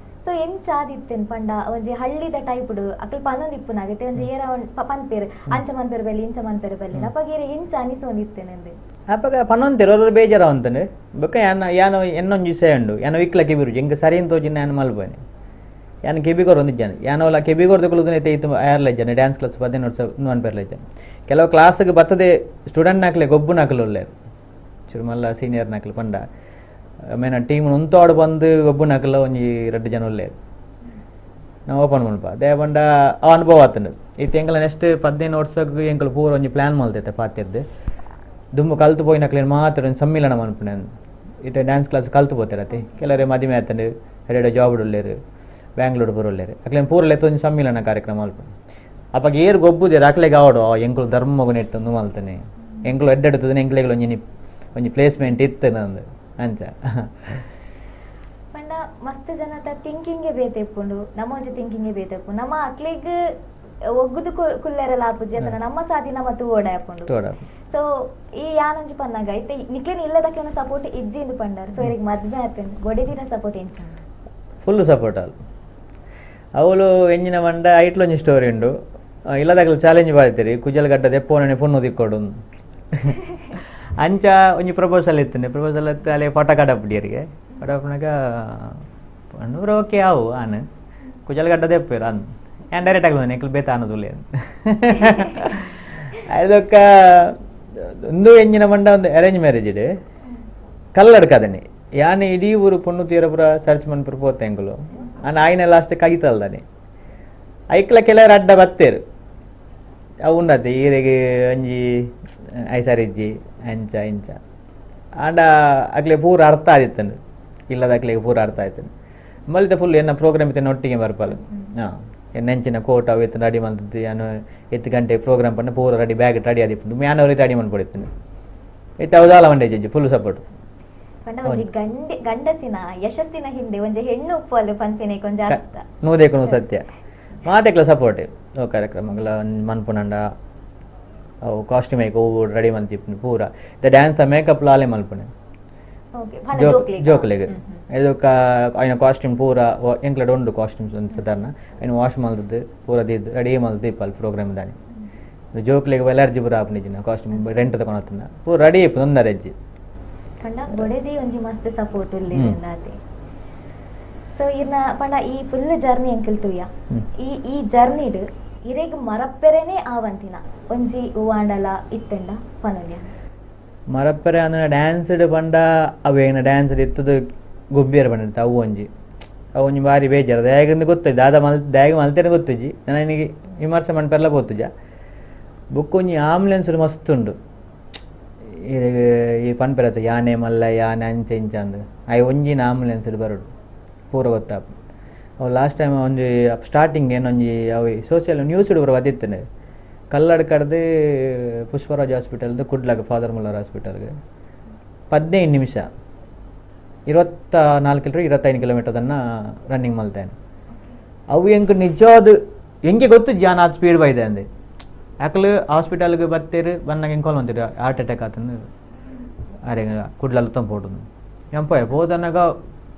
ಸೊ ಎಂಚಾದಿತ್ತೇನ್ ಪಂಡ ಒಂಜಿ ಹಳ್ಳಿದ ಟೈಪ್ಡು ಅಕಲ್ ಪನೊಂದು ಇಪ್ಪುನಾಗೈತೆ ಒಂಜಿ ಏರ ಪನ್ಪೇರು ಅಂಚ ಮನ್ಪೇರು ಬಲ್ಲಿ ಇಂಚ ಮನ್ಪೇರು ಬಲ್ಲಿ ಅಪ್ಪಗೇರೆ ಎಂಚ ಅನಿಸೊಂದಿತ್ತೇನೆ ಅಪ್ಪಗ ಪನೊಂತೇರು ಅವ್ರ ಬೇಜಾರ ಅಂತಾನೆ ಬೊಕ್ಕ ಯಾನ ಯಾನ ಎನ್ನೊಂಜಿ ವಿಷಯ ಉಂಡು ಯಾನ ವಿಕ್ಲ ಕೆಬಿರು ಎಂಕ್ ಸರಿನ್ ತೋಜಿನ ಯಾನ ಮಲ್ಪನೆ ಯಾನ್ ಕೆಬಿಗೋರ್ ಒಂದಿಜ್ಜಾನೆ ಯಾನೋಲ ಕೆಬಿಗೋರ್ ದಕ್ಕುಲುದನೆ ತೇಯ್ತು ಆರ್ಲ ಇಜ್ಜಾನೆ ಡ್ಯಾನ್ಸ್ ಕ್ಲಾಸ್ 15 ವರ್ಷ ಮನ್ಪೇರ್ಲ ಇಜ್ಜಾನೆ ಕೆಲವು ಕ್ಲಾಸ್ಗೆ ಬರ್ತದೆ ಸ್ಟೂಡೆಂಟ್ ನಾಕ್ಲೆ ಗೊಬ್ಬು ನಾಕಲು ಉಲ್ಲೇರು ಚುರು ಮಲ್ಲ ಸೀನಿಯರ್ ನಾಕ್ಲು ಪಂಡ ಮೇನ ಟೀಮ್ ಉಂತಾಡು ಬಂದು ಗೊಬ್ಬು ನಾಕಲ ಒಂಜಿ 2 ಜನ ಉಲ್ಲೇರು ನಾವು ಓಪನ್ ಮಲ್ಪ they ಪಂಡ ಆ ಅನುಭವ ಆತಂಡು ಇತ್ತೆ ಎಂಕಲ ನೆಕ್ಸ್ಟ್ 15 ವರ್ಷಕ್ಕೆ ಎಂಕಲು ಪೂರ ಒಂಜಿ ಪ್ಲ್ಯಾನ್ ಮಲ್ತೈತೆ ಪಾತೆರ್ದು ದುಂಬು ಕಲ್ತು ಪೋಯಿನಕ್ಲೇನು ಮಾತ್ರ ಒಂಜಿ ಸಮ್ಮಿಲನ ಮನ್ಪುನೆ ಇತ್ತೆ ಡ್ಯಾನ್ಸ್ ಕ್ಲಾಸ್ ಕಲ್ತು ಪೋತಿರತ್ತೆ ಕೆಲವರೇ ಮದಿಮೆ ಆತಂಡು ಎಡೆಡೆ ಜಾಬ್ ಉಲ್ಲೇರು ಬ್ಯಾಂಗ್ಳೂರು ಪೂರ ಉಲ್ಲೇರು ಅಕ್ಲೇನು ಪೂರ ಲೆತ್ತ ಒಂಜಿ ಸಮ್ಮಿಲನ ಕಾರ್ಯಕ್ರಮ ಮಲ್ಪುನೆ ಅಪ್ಪಗ ಏರು ಗೊಬ್ಬುದೇರು ಅಕ್ಲೆಗ್ ಆವಡು ಎಂಕುಲು ಧರ್ಮಗು ನೆಟ್ಟೊಂದು ಮಲ್ತಾನೆ ಎಂಕುಲು ಎಡ್ಡೆಡ್ತದೆ ಎಂಕ್ಲೆಗ್ ಒಂಜಿ ಒಂಜಿ ಪ್ಲೇಸ್ಮೆಂಟ್ ಇತ್ತು ನಂದು ಅಂಚ ಪಂಡ ಮಸ್ತ್ ಜನತ ಥಿಂಕಿಂಗೇ ಬೇತೆ ಇಪ್ಪುಂಡು ನಮ್ಮ ಒಂಜಿ ಥಿಂಕಿಂಗೇ ಬೇತೆ ಇಪ್ಪುಂಡು ನಮ್ಮ ಅಕ್ಲೆಗ್ ಒಗ್ಗುದು ಕುಲ್ಲೆರಲ ಆಪುಜಿ ಅತನ ನಮ್ಮ ಸಾದಿ ನಮ್ಮ ತೂವೋಡ ಆಪುಂಡು ಸೊ ಈ ಯಾನೊಂಜಿ ಪನ್ನಾಗ ಇತ್ತೆ ನಿಕ್ಲೇನ ಇಲ್ಲದಕ್ಲೆನ ಸಪೋರ್ಟ್ ಇಜ್ಜಿ ಇಂದು ಪಂಡಾರ್ ಸೊ ಇರೆಗ್ ಮದ್ವೆ ಆತೇನ್ ಬೊಡೆದಿನ ಸಪೋರ್ಟ್ ಎಂಚ ಉಂಡು ಫುಲ್ ಸಪೋರ್ಟ್ ಅಲ್ ಅವಳು ಎಂಜಿನ ಮಂಡ ಐಟ್ಲೊಂಜಿ ಸ್ಟೋರಿ ಉಂಡು ಇಲ್ಲದಾಗಲ ಚಾಲೆಂಜ್ ಬಾಳ್ತೀರಿ ಕುಜಲ್ ಗಡ್ಡ ದೆಪ್ಪೋನೆ ಪೊಣ್ಣು ತಿಕ್ಕೊಡು ಅಂಚ ಒಂಜಿ ಪ್ರಪೋಸಲ್ ಇತ್ತಂಡೆ ಪ್ರಪೋಸಲ್ ಇತ್ತು ಅಲ್ಲಿ ಫೋಟೋ ಕಡಪುಡಿಯರಿಗೆ ಫೋಟೋ ಪಣ್ಣೂರು ಓಕೆ ಆವು ಆನ್ ಕುಜಲ್ ಗಡ್ಡ ದೆಪ್ಪೇರು ಅನ್ ಯಾನ್ ಡೈರೆಕ್ಟ್ ಆಗಲ್ಲ ನೆಕ್ಲು ಬೇತ ಅನ್ನೋದು ಅದಕ್ಕ ಒಂದು ಎಂಜಿನ ಮಂಡ ಒಂದು ಅರೇಂಜ್ ಮ್ಯಾರೇಜ್ ಇದೆ ಕಲ್ಲಡ್ಕದನೆ ಯಾನೆ ಇಡೀ ಊರು ಪೊಣ್ಣು ತೀರ ಪೂರ ಸರ್ಚ್ ಮನ್ಪುರ ಪೋತೆ ಎಂಕುಲು ಆನ ಆಯ್ನ ಲಾಸ್ಟ್ ಕಗಿತಲ್ದಾನೆ ಐಕ್ಲ ಕೆಲವರು ಅಡ್ಡ ಬತ್ತೇರು ಅವು ಉಂಡತೆ ಈರೆಗೆ ಒಂಜಿ ಐಸರಿಜ್ಜಿ ಅಂಚ ಇಂಚ ಆಂಡ ಅಕ್ಲೆ ಪೂರ ಅರ್ಥ ಆದಿತ್ತನು ಇಲ್ಲದ ಅಕ್ಲೆಗೆ ಪೂರ ಅರ್ಥ ಆಯ್ತನು ಮಲ್ತೆ ಫುಲ್ ಎನ್ನ ಪ್ರೋಗ್ರಾಮ್ ಇತ್ತನ ಒಟ್ಟಿಗೆ ಬರ್ಪಲು. ಹಾಂ ನೆಂಚಿನ ಕೋಟ್ ಅವು ಇತ್ತು ರೆಡಿ ಮಲ್ತದ್ದು ಯಾನು ಎತ್ತು ಗಂಟೆ ಪ್ರೋಗ್ರಾಮ್ ಪಂಡ ಪೂರ ready bag ready ಆದಿಪ್ಪುಂಡು ಮ್ಯಾನವ್ರಿಗೆ ready ಮನ್ಪೊಡಿತ್ತನು ಇತ್ತು ಅವು ಮಂಡೆ ಜಜ್ಜಿ ಫುಲ್ ಸಪೋರ್ಟ್. ಪಂಡ ಒಂಜಿ ಗಂಡಸಿನ ಯಶಸ್ಸಿನ ಹಿಂದೆ ಒಂಜಿ ಹೆಣ್ಣು ಉಪ್ಪಲು ಪನ್ಪಿನ ಕೊಂಜ ಅರ್ಥ ನೂದೇಕು ಸತ್ಯ ಮಾತೆಕ್ಲ ಸಪೋರ್ಟ್ ಓ ಕಾರ್ಯಕ್ರಮಗಳ ಮನ್ಪುನಂಡ ಅವು ಕಾಸ್ಟ್ಯೂಮ್ ಐಕ್ ಹೂವು ರೆಡಿ ಮಲ್ತಿಪ್ಪುಂಡು ಪೂರ the dance makeup ಲಾಲೆ ಮಲ್ಪುಣೆ ಜೋಕ್ಲೆಗ್ ಇದಕ್ಕ ಆಯ್ನ ಕಾಸ್ಟ್ಯೂಮ್ ಪೂರ ಎಂಕ್ಲಡ್ ಉಂಡು ಕಾಸ್ಟ್ಯೂಮ್ಸ್ ಒಂದು ಸಾಧಾರಣ ಐನ ವಾಶ್ ಮಲ್ತದ್ದು ಪೂರ ದೀದ್ ರೆಡಿ ಮಲ್ತು ಇಪ್ಪಲ್ ಪ್ರೋಗ್ರಾಮ್ ದಾನಿ ಜೋಕ್ಲೆಗ್ ಎಲರ್ಜಿ ಪೂರ ಆಪುನಿಜಿನ ಕಾಸ್ಟ್ಯೂಮ್ ರೆಂಟ್ ತಗೊಂಡು ಪೂರ ರೆಡಿ ಇಪ್ಪು ತೊಂದರೆ ಅಜ್ಜಿ ಪಂಡ ಬೊಡೆದಿ ಒಂಜಿ ಮಸ್ತ್ ಸಪೋರ್ಟ್ ಉಲ್ಲೇಂದಾತೆ. ಸೊ ಇರ್ನ ಪಂಡ ಈ ಫುಲ್ ಜರ್ನಿ ಎಂಕಲ್ ತುಯ್ಯ ಈ ಈ ಜರ್ನಿಡ್ ಇರೆಗ್ ಮರಪ್ಪೆರೆನೆ ಆವಂತಿನ ಒಂಜಿ ಹೂವಾಂಡಲ ಇತ್ತೆಂಡ ಪನೊಲ್ಯ ಮರಪ್ಪೆರೆ ಅಂದ್ರೆ ಡ್ಯಾನ್ಸ್ಡ್ ಪಂಡ ಅವೇನ ಡ್ಯಾನ್ಸ್ಡ್ ಇತ್ತದು ಗೊಬ್ಬಿಯರ್ ಪಂಡ ಅವು ಒಂಜಿ ಅವು ಒಂಜಿ ಬಾರಿ ಬೇಜಾರು ದಾಯಗಂದು ಗೊತ್ತಜ್ಜಿ ದಾದ ಮಲ್ ದಾಯಗ ಮಲ್ತೇನೆ ಗೊತ್ತುಜ್ಜಿ ನನಗೆ ವಿಮರ್ಶೆ ಮನ್ಪೆಲ್ಲ ಪೋತುಜ ಬೊಕ್ಕ ಒಂಜಿ ಆಂಬುಲೆನ್ಸ್ ಮಸ್ತ್ ಉಂಡು ಈ ಪನ್ಪೆರತ್ತ ಯಾನೆ ಮಲ್ಲ ಯಾನೆ ಅಂಚೆ ಇಂಚ ಅಂದು ಅಯ್ ಒಂಜಿನ ಆಂಬುಲೆನ್ಸ್ ಬರೋಡು ಪೂರ ಗೊತ್ತಾಪ ಅವು ಲಾಸ್ಟ್ ಟೈಮ್ ಒಂಜಿ ಸ್ಟಾರ್ಟಿಂಗ್ ಏನೊಂಜಿ ಅವು ಸೋಷಿಯಲ್ ನ್ಯೂಸ್ ಪೂರ ಬದಿತ್ತನೆ ಕಲ್ಲಡ್ ಕಡ್ದು ಪುಷ್ಪರಾಜ್ ಹಾಸ್ಪಿಟಲ್ದು ಕುಡ್ಲಾಗ ಫಾದರ್ ಮುಲ್ಲರ್ ಹಾಸ್ಪಿಟಲ್ಗೆ 15 ನಿಮಿಷ 24 ಕಿಲೋ 25 ಕಿಲೋಮೀಟರ್ದನ್ನು ರನ್ನಿಂಗ್ ಮಲ್ತೇನೆ. ಅವು ಎಂಕ್ ನಿಜವಾದ ಎಂಗೆ ಗೊತ್ತು ಜಾನ್ ಅದು ಸ್ಪೀಡ್ ಬೈದೆ ಅಂದೆ ಯಾಕಲು ಹಾಸ್ಪಿಟಲ್ಗೆ ಬತ್ತೀರು ಬಂದಾಗ ಎಂಗೆ ಕಾಲ್ ಬಂತೀರಿ ಹಾರ್ಟ್ ಅಟ್ಯಾಕ್ ಆತಂದು ಅರೆ ಕುಡ್ಲಲ್ಲಿ ತಂಪೋಟು ಎಂಪೋಯ ಹೋದನಾಗ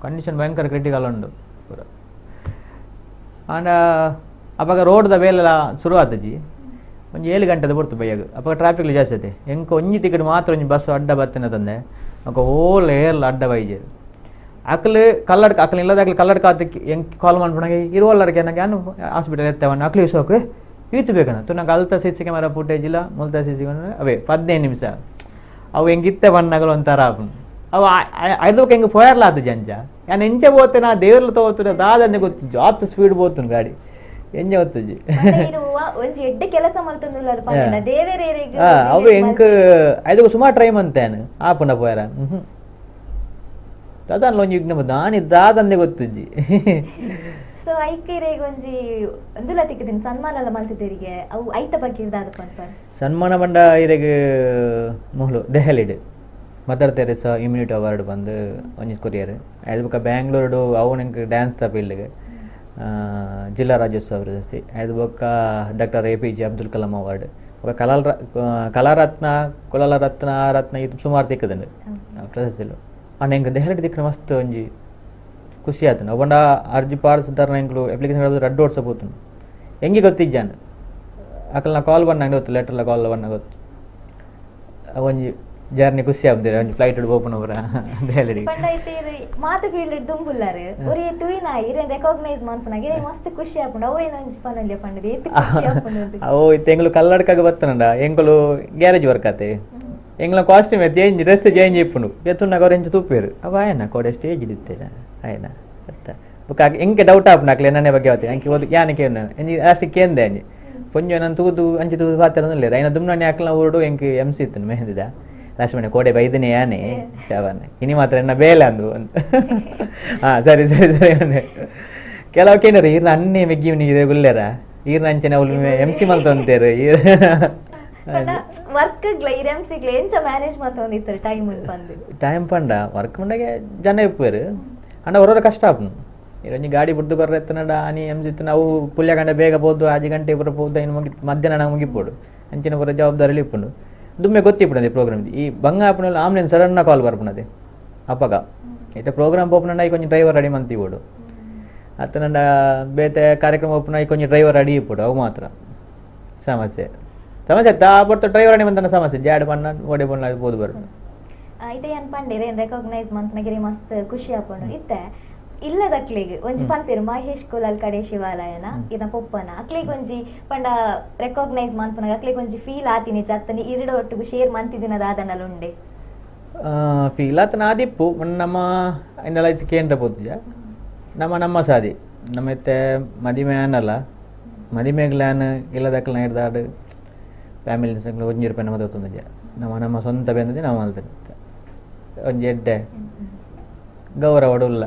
ಕಂಡೀಷನ್ ಭಯಂಕರ ಕ್ರಿಟಿಕಲ್ ಉಂಡು ಪೂರ. ಆಂಡ ಅವಾಗ ರೋಡ್ದ ಬೇಲೆಲ್ಲ ಶುರು ಆತಜಿ ಒಂಜಿ 7 ಗಂಟೆದ ಬರ್ತು ಬೈಯಾಗ ಅವಾಗ ಟ್ರಾಫಿಕ್ ಜಾಸ್ತಿ ಆತೆ ಎಂಕ ಒಂಜಿ ಟಿಕೆಟ್ ಮಾತ್ರ ಒಂಜಿ ಬಸ್ ಅಡ್ಡ ಬತ್ತಿನ ತಂದೆ ಅಕ್ಕ ಹೋಲ್ ಏರ್ಲ ಅಡ್ಡ ಬೈಜೇರು ಅಕ್ಲು ಕಲ್ಲಡ್ಕ ಅಕ್ಲು ಇಲ್ಲದ ಅಕ್ಲು ಕಲ್ಲಡ್ಕ ಆತಕ್ಕೆ ಎಂಕ್ ಕಾಲ್ ಮಾಡ್ಬಿಡಂಗೆ ಇರುವಲ್ಲರಿಗೆ ನನಗೆ ಅನು ಹಾಸ್ಪಿಟಲ್ ಎತ್ತವನ್ನ ಅಕ್ಲು ಸೋಕು ಈತು ಬೇಕನ ತುನಗೆ ಅಲ್ತ C C camera footage ಇಲ್ಲ ಮುಲ್ತ C C camera ಅವೇ 15 ನಿಮಿಷ ಅವು ಹೆಂಗಿತ್ತೆ ಬಣ್ಣಗಳು ಒಂಥರ ಆಪುಂಡು ಅವು ಐದಕ್ಕೆ ಹೆಂಗೆ ಪೋಯರ್ಲ ಆತು ಜಂಜ ಯಾನ್ ಎಂಚೆ ಪೋತೆ ನಾ ದೇವ್ರಲ್ಲ ತಗೋತುನ ದಾದಂದೆ ಗೊತ್ತು ಜಾಸ್ತಿ ಸ್ಪೀಡ್ ಪೋತುನು ಗಾಡಿ ಎಂಜೆ ಗೊತ್ತುಜಿ ಒಂಜಿ ಎಡ್ಡೆ ಕೆಲಸ ಮಲ್ತೊಂದುಲ್ಲರ್ ಪಂಡ ದೇವೆರೇರೆಗ್ ಅವು ಎಂಕ್ ಐದಕ್ಕೆ ಸುಮಾರು ಟ್ರೈ ಮಂತೇನು ಆಪುಂಡ ಪೋಯರ ದಾದನ್ ಒಂಜಿ ವಿಘ್ನ ದಾನಿ ದಾದಂದೆ ಗೊತ್ತುಜ್ಜಿ. ಸೊ ಐಕಿರೆಗ್ ಒಂಜಿ ಒಂದುಲ ತಿಕ್ಕದಿನ ಸನ್ಮಾನ ಎಲ್ಲ ಮಲ್ತಿದ್ದೀರಿಗೆ ಅವು ಐತ ಬಗ್ಗೆ ಇರ್ದಾದ ಪಂಪ ಸನ್ಮಾನ ಬಂಡ ಇರೆಗ್ ಮೊಹಲು ದೆಹಲಿಡ್ mother Teresa immunity award ಬಂದು ಒಂಜಿ ಕೊರಿಯರ್ ಐದು ಬೊಕ್ಕ ಬ್ಯಾಂಗ್ಳೂರ್ಡು ಅವು ನಂಗೆ ಡ್ಯಾನ್ಸ್ ತಪಿಲ್ಗೆ ಜಿಲ್ಲಾ ರಾಜ್ಯೋತ್ಸವ ಪ್ರಶಸ್ತಿ ಐದು ಬೊಕ್ಕ doctor A P J Abdul Kalam award ಬೊಕ್ಕ ಕಲಾರತ್ನ ಕುಲಲ ರತ್ನ ರತ್ನ ಇದು ಸುಮಾರು ತಿಕ್ಕದಂಡು ಪ್ರಶಸ್ತಿಲು ಆಂಡ ಎಂಕ್ ದೆಹಲಿಡ್ ತಿಕ್ಕನ ಮಸ್ತ್ ಒಂಜಿ ಖುಷಿ ಆತನು ಅವಂಡ ಅರ್ಜಿ ಪಾರ್ ಸುಧಾರಣ ಎಂಕ್ಲು ಅಪ್ಲಿಕೇಶನ್ ರಡ್ಡು ವರ್ಷ ಪೋತುನು ಎಂಗೆ ಗೊತ್ತಿಜ್ಜಾನು ಅಕಲ್ನ ಕಾಲ್ ಬಣ್ಣಂಗೆ ಗೊತ್ತು ಲೆಟರ್ಲ ಕಾಲ್ ಬಣ್ಣ ಗೊತ್ತು ಒಂಜಿ ಜರ್ನಿ ಖುಷಿ ಆಗ್ತದೆ ಒಂಜಿ ಫ್ಲೈಟ್ ಪೋಪುನ ಪೂರ ದೆಹಲಿಗೆ ಪಂಡ ಇತ್ತೆ ಮಾತು ಫೀಲ್ಡ್ ದುಂಬುಲ್ಲಾರು ಒರಿ ತೂಯಿನ ಇರೇನ್ ರೆಕಾಗ್ನೈಸ್ ಮನ್ಪುನಾಗ ಇರೇ ಮಸ್ತ್ ಖುಷಿ ಆಪುಂಡು ಅವು ಏನು ಒಂಜಿ ಪನೊಲ್ಯ ಪಂಡದು ಏತ್ ಖುಷಿ ಆಪುಂಡು ಅವು ಇತ್ತೆ ಎಂಗ್ಲು ಕಲ್ಲಡ್ಕಾಗ ಬತ್ತನಂಡ ಎಂಕುಲು ಗ್ಯಾರೇಜ್ ವರ್ಕ್ ಆತೆ ಎಂಗ್ಲ costume change dress change ಇಪ್ಪುಂಡು ಎತ್ತುನಾಗ ಅವ್ರು ಎಂಚ ತೂಪೇರು ಅವ ಆಯನ ಕೋಡೆ ಸ್ಟೇಜ್ ಇತ್ತೇನ ಆಯನ ಅತ್ತ ಬೊಕ್ಕ ಎಂಕೆ ಡೌಟ್ ಆಪುಂಡು ಅಕ್ಲೆ ನನ್ನೆ ಬಗ್ಗೆ ಅವತ್ತೆ ಅಂಕೆ ಓದು ಯಾನಕ್ಕೆ ಎಂಜಿ ಅಷ್ಟೇ ಕೇಂದೆ ಅಂಜಿ ಪೊಂಜೊ ನಾನು ತೂದು ಅಂಚೆ ತೂದು ಪಾತ್ರ ಐನ ದುಮ್ನಾನಿ ಅಕ್ಲ ಊರುಡು ಎಂಕ್ ಎಂ ಸಿ ಇತ್ತು ಮೆಹಂದಿದ ಲಾಸ್ಟ್ ಮನೆ ಕೋಡೆ ಬೈದನೆ ಯಾನೆ ಚಾವನೆ ಇನಿ ಮಾತ್ರ ಎನ್ನ ಬೇಲೆ ಅಂದು ಅಂತ ಹಾ ಸರಿ ಸರಿ ಸರಿ ಅಂದೆ ಕೆಲವು ಕೇಂದ್ರ ಈರ್ನ ಅನ್ನೆ ಮೆಗ್ಗಿ ನೀರು ಗುಲ್ಲೆರ ಈರ್ನ ಅಂಚನೆ ಅವಳು ಎಂ ಸಿ ಮಲ್ತೊಂತೇರು ವರ್ಕ್ ಎಂಚ ಮ್ಯಾನೇಜ್ ಮಲ್ತೊಂದಿತ್ತಾರೆ ಟೈಮ್ ಬಂದು ಟೈಮ್ ಪಂಡ ವರ್ಕ್ ಮಂಡಗೆ ಜನ ಇಪ್ಪೇರು ಅಂಡ ಹೊರೊರ ಕಷ್ಟ ಆಪುಂಡು ಒಂಜಿ ಗಾಡಿ ಬುಡ್ದು ಕೊರ್ರ ಎತ್ತನಡ ಅನಿ ಎಂ ಸಿ ಇತ್ತು ನಾವು ಪುಲ್ಯ ಗಂಟೆ ಬೇಗ ಪೋದು 5 ಗಂಟೆ ಪೂರ ಪೋದು ಇನ್ನು ಮುಗಿ ಮಧ್ಯಾಹ್ನ ಮುಗಿಪೋಡು ಅಂಚಿನ ಪೂರ ಜವಾಬ್ದಾರಿ ಇಪ್ಪುಂಡು ದುಮ್ಮೆ ಗೊತ್ತಿಪ್ಪುಂಡು ಪ್ರೋಗ್ರಾಮ್ ಈ ಬಂಗ ಆಪುನಲ್ಲ ambulance sudden call ಬರ್ಪುನದೆ ಅಪ್ಪಗ ಇತ್ತೆ ಪ್ರೋಗ್ರಾಮ್ ಪೋಪುನಂಡ ಈ ಕೊಂಚ ಡ್ರೈವರ್ ರೆಡಿ ಮಂತಿಬೋಡು ಅತ್ತನಂಡ ಬೇತೆ ಕಾರ್ಯಕ್ರಮ ಒಪ್ಪುನ ಈ ಕೊಂಚ ಡ್ರೈವರ್ ರೆಡಿ ಇಪ್ಪುಡು ಅವು ಮಾತ್ರ ಸಮಸ್ಯೆ ಸಮಸ್ಯೆ ಆ ಪೊರ್ತು ಡ್ರೈವರ್ ರೆಡಿ ಮಂತನ ಸಮಸ್ಯೆ ಜಾಡ್ ಬಣ್ಣ ಓಡೆ ಬಣ್ಣ ಪೋದು ಬರು ಇತ್ತೆ ಏನ್ ಪಂಡಿರೆ ರೆಕಾಗ್ನೈಸ್ ಮಂತನಗಿರಿ ಮಸ್ತ್ ಖುಷಿ ಆಪುಂಡು ಇತ್ತೆ ಇಲ್ಲದ ಅಕ್ಲೆಗ್ ಒಂಜಿ ಪನ್ಪೆರ್ ಮಹೇಶ್ ಕುಲಾಲ್ ಕಡೆ ಶಿವಾಲಯನ ಇನ ಪೊಪ್ಪನ ಅಕ್ಲೆಗ್ ಒಂಜಿ ಪಂಡ ರೆಕಾಗ್ನೈಸ್ ಮನ್ಪುನಗ ಅಕ್ಲೆಗ್ ಒಂಜಿ ಫೀಲ್ ಆತಿನಿ ಜತ್ತನಿ ಇರಡ ಒಟ್ಟುಗು ಶೇರ್ ಮಂತಿದಿನ ದಾದನಲ ಉಂಡೆ ಫೀಲ್ ಆತನ ಆದಿಪ್ಪು ನಮ್ಮ ಇಂದಲ ಕೇಂದ್ರ ಪೋತುಜ ನಮ್ಮ ನಮ್ಮ ಸಾದಿ ನಮ್ಮ ಇತ್ತೆ ಮದಿಮೆ ಆನಲ್ಲ ಮದಿಮೆಗ್ಲಾನ್ ಇಲ್ಲದಕ್ಲ ಹಿಡ್ದಾಡು ಫ್ಯಾಮಿಲಿ ಒಂಜಿ ರೂಪಾಯಿ ನಮ್ಮ ತೋತೊಂದುಜ ನಮ್ಮ ನಮ್ಮ ಸ್ವಂತ ಬೆಂದದೆ ನಾವು ಮಲ್ತದೆ ಒಂಜಿ ಎಡ್ಡೆ ಗೌರವಡುಲ್ಲ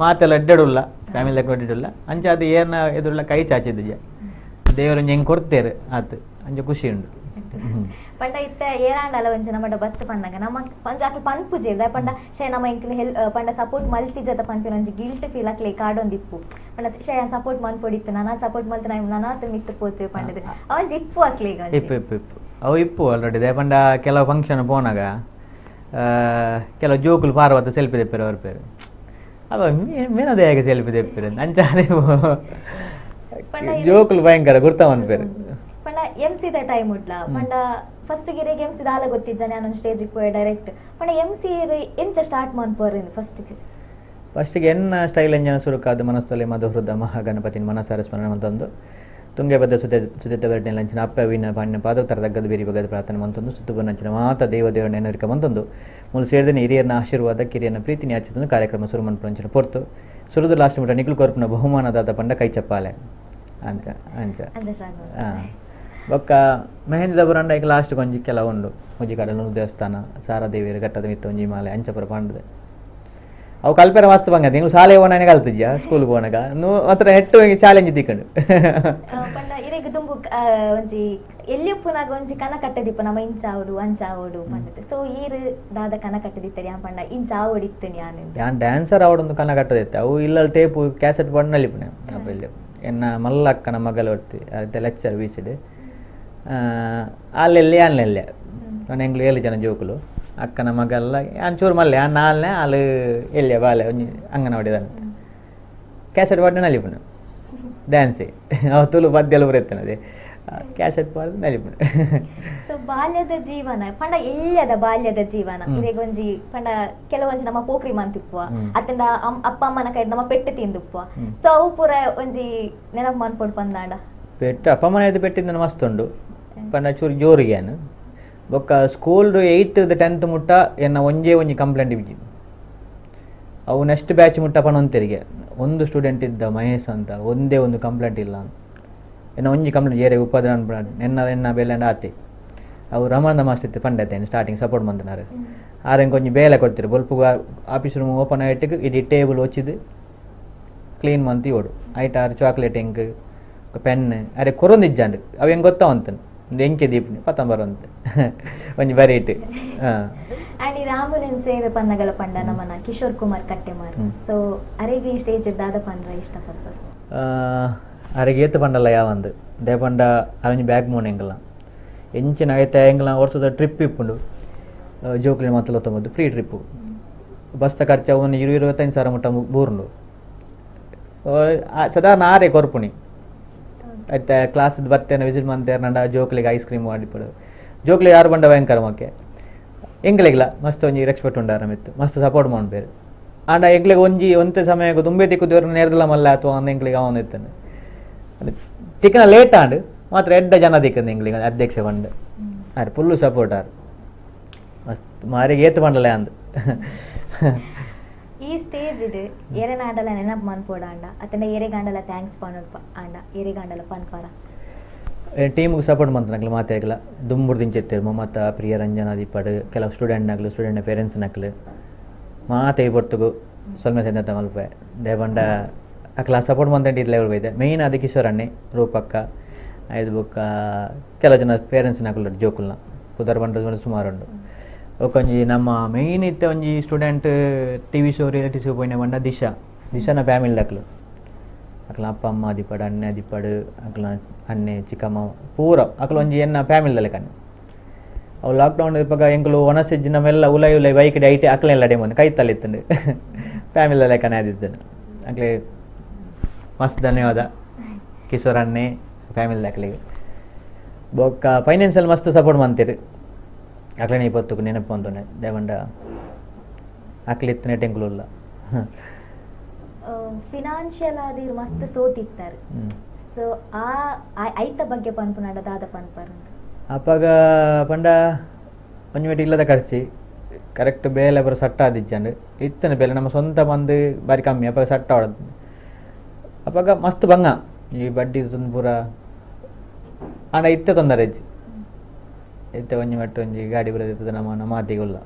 ಮಾತೆಲ್ಲ ಎಡ್ಡೆಡುಲ್ಲ ಫ್ಯಾಮಿಲಿ ಎಡ್ಡೆಡುಲ್ಲ ಅಂಚ ಅದು ಏನ ಎದುರುಲ್ಲ ಕೈ ಚಾಚಿದ್ದುಜ ದೇವರು ಹೆಂಗೆ ಕೊಡ್ತೇರು ಆತು ಅಂಚ ಖುಷಿ ಉಂಡು ಪಂಡ ಇತ್ತ ಏನಾಂಡಲ ಒಂಜಿ ನಮ್ಮಡ ಬತ್ತು ಪಣ್ಣಗ ನಮ್ಮ ಒಂಜಿ ಅಕ್ಲು ಪನ್ಪುಜೆ ಪಂಡ ಶೇ ನಮ್ಮ ಎಂಕ್ಲು ಹೆಲ್ ಪಂಡ ಸಪೋರ್ಟ್ ಮಲ್ತಿಜದ ಪನ್ಪಿನ ಒಂಜಿ ಗಿಲ್ಟ್ ಫೀಲ್ ಅಕ್ಲೆ ಕಾಡೊಂದಿಪ್ಪು ಪಂಡ ಶೇ ಸಪೋರ್ಟ್ ಮನ್ಪೊಡಿತ್ತು ನಾನಾ ಸಪೋರ್ಟ್ ಮಲ್ತು ನಾನಾತ ಮಿತ್ತು ಪೋತು ಪಂಡದು ಅವಂಜಿ ಇಪ್ಪು ಅಕ್ಲೆಗ್ ಇಪ್ಪು ಇಪ್ಪು ಇಪ್ಪು ಅವು ಇಪ್ಪು ಆಲ್ರೆಡಿ they ಪಂಡ ಕೆಲವು ಫಂಕ್ಷನ್ ಪೋನಾಗ ಕೆಲವು ಜೋಕುಲು ಪಾರ್ವತ ಸೆಲ್ಫಿ ತೆಪ್ಪಿರ ಅವ್ರ ಪೇರು ಅವ ಮೇನದ ಹೇಗೆ ಸೆಲ್ಫಿ ತೆಪ್ಪಿರ ಅಂಚ ಜೋಕುಲು ಭಯಂಕರ ಗುರ್ತ ಮನ್ಪೇರು ಪಂಡ M C the time ಉಡ್ಲ ಪಂಡ ಫಸ್ಟ್ ಗಿರಿಗೆ ಎಂ ಸಿ ದಾಲ ಗೊತ್ತಿಜ್ಜ ನಾನು ಸ್ಟೇಜ್ ಪೋಯೆ ಡೈರೆಕ್ಟ್ ಪಂಡ ಎಂ ಸಿ ಎಂಚ ಸ್ಟಾರ್ಟ್ ಮನ್ಪೋರ್ ಫಸ್ಟ್ ಫಸ್ಟಿಗೆ ಎನ್ನ ಸ್ಟೈಲ್ ಎಂಜನ ಸುರುಕಾದ ಮನಸ್ಸಲ್ಲಿ ಮಧುಹೃದ ಮಹಾಗಣಪತಿನ ಮನಸಾರ ಸ್ಮರಣೆ ಮಂತೊಂದು ತುಂಗಭದ್ರ ಸುತೆ ಸುತೆತ್ತ ಬೆರಟಿನ ಲಂಚಿನ ಅಪ್ಪ ವೀಣ ಪಾಣಿನ ಪಾದೋತ್ತರ ತಗ್ಗದ ಬೇರಿ ಬಗದ ಪ್ರಾರ್ಥನೆ ಮಂತೊಂದು ಸುತ್ತುಬನಂಚಿನ ಮಾತ ದೇವ ದೇವರ ನೆನರಿಕ ಮಂತೊಂದು ಮೂಲ ಸೇರಿದ ಹಿರಿಯರನ್ನ ಆಶೀರ್ವಾದ ಕಿರಿಯನ ಪ್ರೀತಿ ಯಾಚಿಸಿದ ಕಾರ್ಯಕ್ರಮ ಸುರುಮನ್ಪುರಂಚಿನ ಪೊರ್ತು ಸುರುದು ಲಾಸ್ಟ್ ಮುಟ ನಿಖಿಲ್ ಕೊರ್ಪುನ ಬಹುಮಾನದಾದ ಪಂಡ ಕೈ ಚಪ್ಪಾಲೆ ಅಂಚ ಅಂಚ ಬೊಕ್ಕ ಮೆಹಂದಿ ದಬರಂಡ ಈಗ ಲಾಸ್ಟ್ ಕೊಂಜಿ ಕೆಲವು ಉಂಡು ಒಂಜಿ ಕಡಲು ದೇವಸ್ಥಾನ ಸಾರಾದೇವಿಯರ ಘಟ್ಟದ ಮಿತ್ತ ಒಂಜಿ ಮಾಲೆ ಅಂಚಪುರ ಪಾಂಡದೆ ಅವು ಕಲ್ಪೆರ ಮಸ್ತ್ ಬಂಗ ನೀವು ಶಾಲೆ ಹೋಣನೆ ಕಲ್ತಿದ್ಯಾ ಸ್ಕೂಲ್ ಹೋಣಗ ಮಾತ್ರ ಹೆಟ್ಟು ಚಾಲೆಂಜ್ ದಿಕ್ಕಂಡು ಪಂಡ ಇರೆಗ್ ದುಂಬು ಒಂಜಿ ಎಲ್ಲಿಪ್ಪುನಾಗ ಒಂಜಿ ಕನ ಕಟ್ಟದಿಪ್ಪ ನಮ್ಮ ಇಂಚಾವಡು ಅಂಚಾವಡು ಪಂಡತೆ ಸೊ ಈರು ದಾದ ಕನ ಕಟ್ಟದಿತ್ತರಿ ಆ ಪಂಡ ಇಂಚಾವಡಿತ್ತು ಯಾನ್ ಯಾನ್ ಡ್ಯಾನ್ಸರ್ ಆವಡೊಂದು ಕನ ಕಟ್ಟದಿತ್ತೆ ಅವು ಇಲ್ಲ ಟೇಪು ಕ್ಯಾಸೆಟ್ ಬಣ್ಣಲಿಪ್ಪುನೆ ಅಪ್ಪ ಇಲ್ಲಿ ಎನ್ನ ಮಲ್ಲಕ್ಕನ ಮಗಲು ಒರ್ತಿ ಅತ್ತೆ ಲೆಕ್ಚರ್ ಬೀಚಿಡ್ ಅಲ್ಲೆಲ್ಲಿ ಅಲ್ಲೆಲ್ಲೆ ಎಂಗ್ಲು 7 ಜನ ಜೋಕುಲು ಅಕ್ಕನ ಮಗಲ್ಲ ಚೂರು ಮಲ್ಲೆ ಆ ನಾಲ್ನೆ ಅಲ್ಲಿ ಎಲ್ಲಿಯ ಬಾಲೆ ಒಂಜಿ ಅಂಗನವಾಡಿ ಕ್ಯಾಸೆಟ್ ಪಾಡ್ನೆ ನಲಿಪುನು ಡ್ಯಾನ್ಸಿ ಅವ ತುಳು ಪದ್ಯಲು ಬರೆತ್ತನದೆ ಕ್ಯಾಸೆಟ್ ಪಾಡ್ದು ನಲಿಪುನು. ಸೊ ಬಾಲ್ಯದ ಜೀವನ ಪಂಡ ಎಲ್ಯದ ಬಾಲ್ಯದ ಜೀವನ ಇರೆಗೊಂಜಿ ಪಂಡ ಕೆಲವೊಂಜಿ ನಮ್ಮ ಪೋಕ್ರಿ ಮಂತಿಪ್ಪುವ ಅತ್ತಂಡ ಅಪ್ಪ ಅಮ್ಮನ ಕೈ ನಮ್ಮ ಪೆಟ್ಟು ತಿಂದುಪ್ಪುವ ಸೊ ಅವು ಪೂರ ಒಂಜಿ ನೆನಪು ಮನ್ಪೊಡು ಪಂದಾಂಡ ಪೆಟ್ಟು ಅಪ್ಪ ಅಮ್ಮನ ಪೆಟ್ಟಿಂದ ಮಸ್ತ್ ಉಂಡು ಪಂಡ ಚೂರು ಜೋರಿಗೆ ಬೊಕ್ಕ school 8th 10th ಮುಟ್ಟ ಎನ್ನ ಒಂಜೇ ಒಂಜಿ ಕಂಪ್ಲೇಂಟ್ ಇಜ್ಜಿ ಅವು ನೆಕ್ಸ್ಟ್ ಬ್ಯಾಚ್ ಮುಟ್ಟ ಪಣೊಂತೆರಿಗೆ ಒಂದು ಸ್ಟೂಡೆಂಟ್ ಇದ್ದ ಮಹೇಶ್ ಅಂತ ಒಂದೇ ಒಂದು ಕಂಪ್ಲೇಂಟ್ ಇಲ್ಲ ಎನ್ನ ಒಂಜಿ ಕಂಪ್ಲೇಂಟ್ ಏರೆ ಉಪದ್ರ ಎನ್ನ ಎನ್ನ ಬೇಲೆ ಆತಿ ಅವು ರಮಾನಂದ ಮಾಸ್ಟರ್ ಇತ್ತು ಪಂಡತೆ ಸ್ಟಾರ್ಟಿಂಗ್ ಸಪೋರ್ಟ್ ಮಂತನಾರು ಆರೆಂಗೆ ಕೊಂಚ ಬೇಲೆ ಕೊಡ್ತೀರಿ ಬೊಲ್ಪು office room open ಆಯ್ಟಿಗೆ ಇಡೀ ಟೇಬಲ್ ಒಚ್ಚಿದ್ದು ಕ್ಲೀನ್ ಮಂತಿ ಓಡು ಐಟ್ ಆರು ಚಾಕ್ಲೇಟ್ ಎಂಕ್ ಪೆನ್ ಅರೆ ಕೊರೊಂದಿಜ್ಜಾಂಡ್ ಅವು ಹೆಂಗೆ ಗೊತ್ತಾ ಅಂತನು ಒಂದು ಎಂಕೆ ದೀಪನಿ ಪತ್ತಂಬರ ಅಂತ ಒಂಜಿ ಬರೀಟ್. ಅಂಡ್ ಈ ಆಂಬುಲೆನ್ಸ್ ಸೇವೆ ಪನ್ನಗಲ ಪಂಡ ನಮ್ಮನ ಕಿಶೋರ್ ಕುಮಾರ್ ಕಟ್ಟೆಮಾರ್ ಸೊ ಅರೆಗೆ ಈ ಸ್ಟೇಜ್ ದಾದ ಪಂಡ್ರ ಇಷ್ಟಪಡ್ತಾರೆ ಅರೆಗೆ ಏತು ಪಂಡಲ್ಲ ಯಾವಂದು they ಪಂಡ ಅರೆಂಜ್ ಬ್ಯಾಗ್ ಮೋನ್ ಎಂಗಲ ಎಂಚಿನ ಐತೆ ಎಂಗಲ ವರ್ಷದ ಟ್ರಿಪ್ ಇಪ್ಪುಂಡು ಜೋಕ್ಲಿನ ಮಾತಲ್ಲ ತೊಂಬುದು ಫ್ರೀ ಟ್ರಿಪ್ಪು ಬಸ್ತ ಖರ್ಚು ಒಂದು 20-25,000 ಮುಟ್ಟ ಬೂರುಂಡು ಸಾಧಾರಣ ಆರೆ ಕೊರ್ಪುಣಿ ಐತೆ class ಬತ್ತೇನೆ visit ಮಂತೇರ್ ನಂಡ ಜೋಕ್ಲಿಗೆ ice cream ಮಾಡಿಪಡು Choksi ಯಾರು ಬಂಡ ಭಯಂಕರ ಮಕ್ಕೆ ಎಂಗ್ಲಿಗ್ಲ ಮಸ್ತ್ ಒಂಜಿ ರೆಸ್ಪೆಕ್ಟ್ ಉಂಡಾರ ಮಿತ್ತು ಮಸ್ತ್ ಸಪೋರ್ಟ್ ಮಾಡ್ಬೇರು ಆಂಡ ಎಂಗ್ಲಿಗೆ ಒಂಜಿ ಒಂತೆ ಸಮಯ ತುಂಬೆ ತಿಕ್ಕು ನೇರ್ದಲ ಮಲ್ಲ ಅಥವಾ ಒಂದು ಎಂಗ್ಲಿಗೆ ಅವನು ಇತ್ತಾನೆ ತಿಕ್ಕನ ಲೇಟ್ ಆಂಡ್ ಮಾತ್ರ ಎಡ್ಡ ಜನ ತಿಕ್ಕಂದು ಎಂಗ್ಲಿಗೆ ಅಧ್ಯಕ್ಷ ಬಂಡು ಆರು full support ಆರು ಮಸ್ತ್ ಮಾರಿಗೆ ಏತು ಬಂಡಲೆ ಅಂದು. ಈ ಸ್ಟೇಜ್ ಇಡು ಏರೆನಾಂಡಲ ನೆನಪು ಮನ್ಪೋಡಾಂಡ ಅತಂಡ ಏರೆಗಾಂಡಲ thanks ಪನ್ನೊಡ್ ಆಂಡ ಏರೆಗಾಂಡಲ ಪನ್ಪಾರ ಟೀಮ್ಗೆ ಸಪೋರ್ಟ್ ಮಂತನಕ್ಲು ಮಾತಾಗಲ ದುಂಬುರು ದಿಂಚೆತ್ತೇರು ಮಮತಾ ಪ್ರಿಯ ರಂಜನಾ ದೀಪಡು ಕೆಲವು ಸ್ಟೂಡೆಂಟ್ ನಕ್ಲು ಸ್ಟೂಡೆಂಟ್ ಪೇರೆಂಟ್ಸ್ ನಕ್ಲು ಮಾತೆ ಪೊರ್ತುಗು ಸೊಲ್ಮೆ ಸೆಂದ ಮಲ್ಪೆ ದೇಪಂಡ ಅಕ್ಲ ಸಪೋರ್ಟ್ ಮಂತಂಡು ಇದು ಲೆವೆಲ್ ಬೈದೆ ಮೇಯ್ನ್ ಅದು ಕಿಶೋರ್ ಅಣ್ಣೆ ರೂಪಕ್ಕ ಐದು ಬೊಕ್ಕ ಕೆಲವು ಜನ ಪೇರೆಂಟ್ಸ್ ನಕ್ಲು ಜೋಕುಲ್ನ ಪುದರ್ ಬಂಡ ಸುಮಾರು ಉಂಡು. ಒಂಜಿ ನಮ್ಮ ಮೇಯ್ನ್ ಇತ್ತೆ ಒಂಜಿ student TV show reality show ಪೋಯಿನ ಪಂಡ ದಿಶಾ ದಿಶಾನ ಫ್ಯಾಮಿಲಿ ಅಕ್ಲು ಅಕ್ಲ ಅಪ್ಪ ಅಮ್ಮ ದಿಪ್ಪಡು ಅಣ್ಣೆ ದಿಪ್ಪಡು ಅಕ್ಲ ಅಣ್ಣೆ ಚಿಕ್ಕಮ್ಮ ಪೂರ ಅಕ್ಲ ಒಂಜಿ ಎನ್ನ ಫ್ಯಾಮಿಲಿ ಲೆಕ್ಕನೆ ಅವು ಲಾಕ್ಡೌನ್ ಇಪ್ಪಾಗ ಎಂಕುಲು ಒಣಸೆಜ್ಜಿ ನಮ್ಮೆಲ್ಲ ಉಲೈ ಉಲೈ ಬೈಕ್ ಐಟಿ ಅಕ್ಲೆಲ್ಲ ಅಡೆ ಕೈ ತಲೆತ್ತಂಡು ಫ್ಯಾಮಿಲಿ ಲೆಕ್ಕನೆ ಆದಿತ್ತಂಡು ಅಕ್ಲೆ ಮಸ್ತ್ ಧನ್ಯವಾದ ಕಿಶೋರ್ ಅಣ್ಣೆ ಫ್ಯಾಮಿಲಿ ಅಕ್ಲಿಗೆ. ಬೊಕ್ಕ ಫೈನಾನ್ಷಿಯಲ್ ಮಸ್ತ್ ಸಪೋರ್ಟ್ ಮಂತೀರಿ ಅಕ್ಲನೆ ಇಪ್ಪತ್ತಕ್ಕೂ ನೆನಪು ಅಂತೋನೆ ದೇವಂಡ ಅಕ್ಲಿತ್ತನೆ ಟೆಂಕುಲುಲ್ಲ. ಫಿನಾನ್ಷಿಯಲ್ ಆದ್ ಮಸ್ತ್ ಸೋತಿತ್ತಾರೆ. ಸೊ ಆ ಐತ ಬಗ್ಗೆ ಪನ್ಪುನಾಡ ದಾದ ಪನ್ಪರ್ ಅಪಗ ಪಂಡ ಒಂಜಿ ಮೆಟ್ ಇಲ್ಲದ ಖರ್ಚಿ ಕರೆಕ್ಟ್ ಬೇಲೆ ಪೂರ ಸಟ್ಟ ಆದಿಜ್ಜಂಡ್ ಇತ್ತನ ಬೇಲೆ ನಮ್ಮ ಸ್ವಂತ ಬಂದು ಬಾರಿ ಕಮ್ಮಿ ಅಪಗ ಸಟ್ಟ ಆಡೋದು ಅಪಗ ಮಸ್ತ್ ಬಂಗ ಈ ಬಡ್ಡಿ ತಂದು ಪೂರ ಆಂಡ ಇತ್ತೆ ತೊಂದರೆ ಇಜ್ಜಿ ಇತ್ತೆ ಒಂಜಿ ಮಟ್ಟ ಒಂಜಿ ಗಾಡಿ ಪೂರ ಇತ್ತದ ನಮ್ಮ ನಮ್ಮ ಮಾತಿಗುಲ್ಲ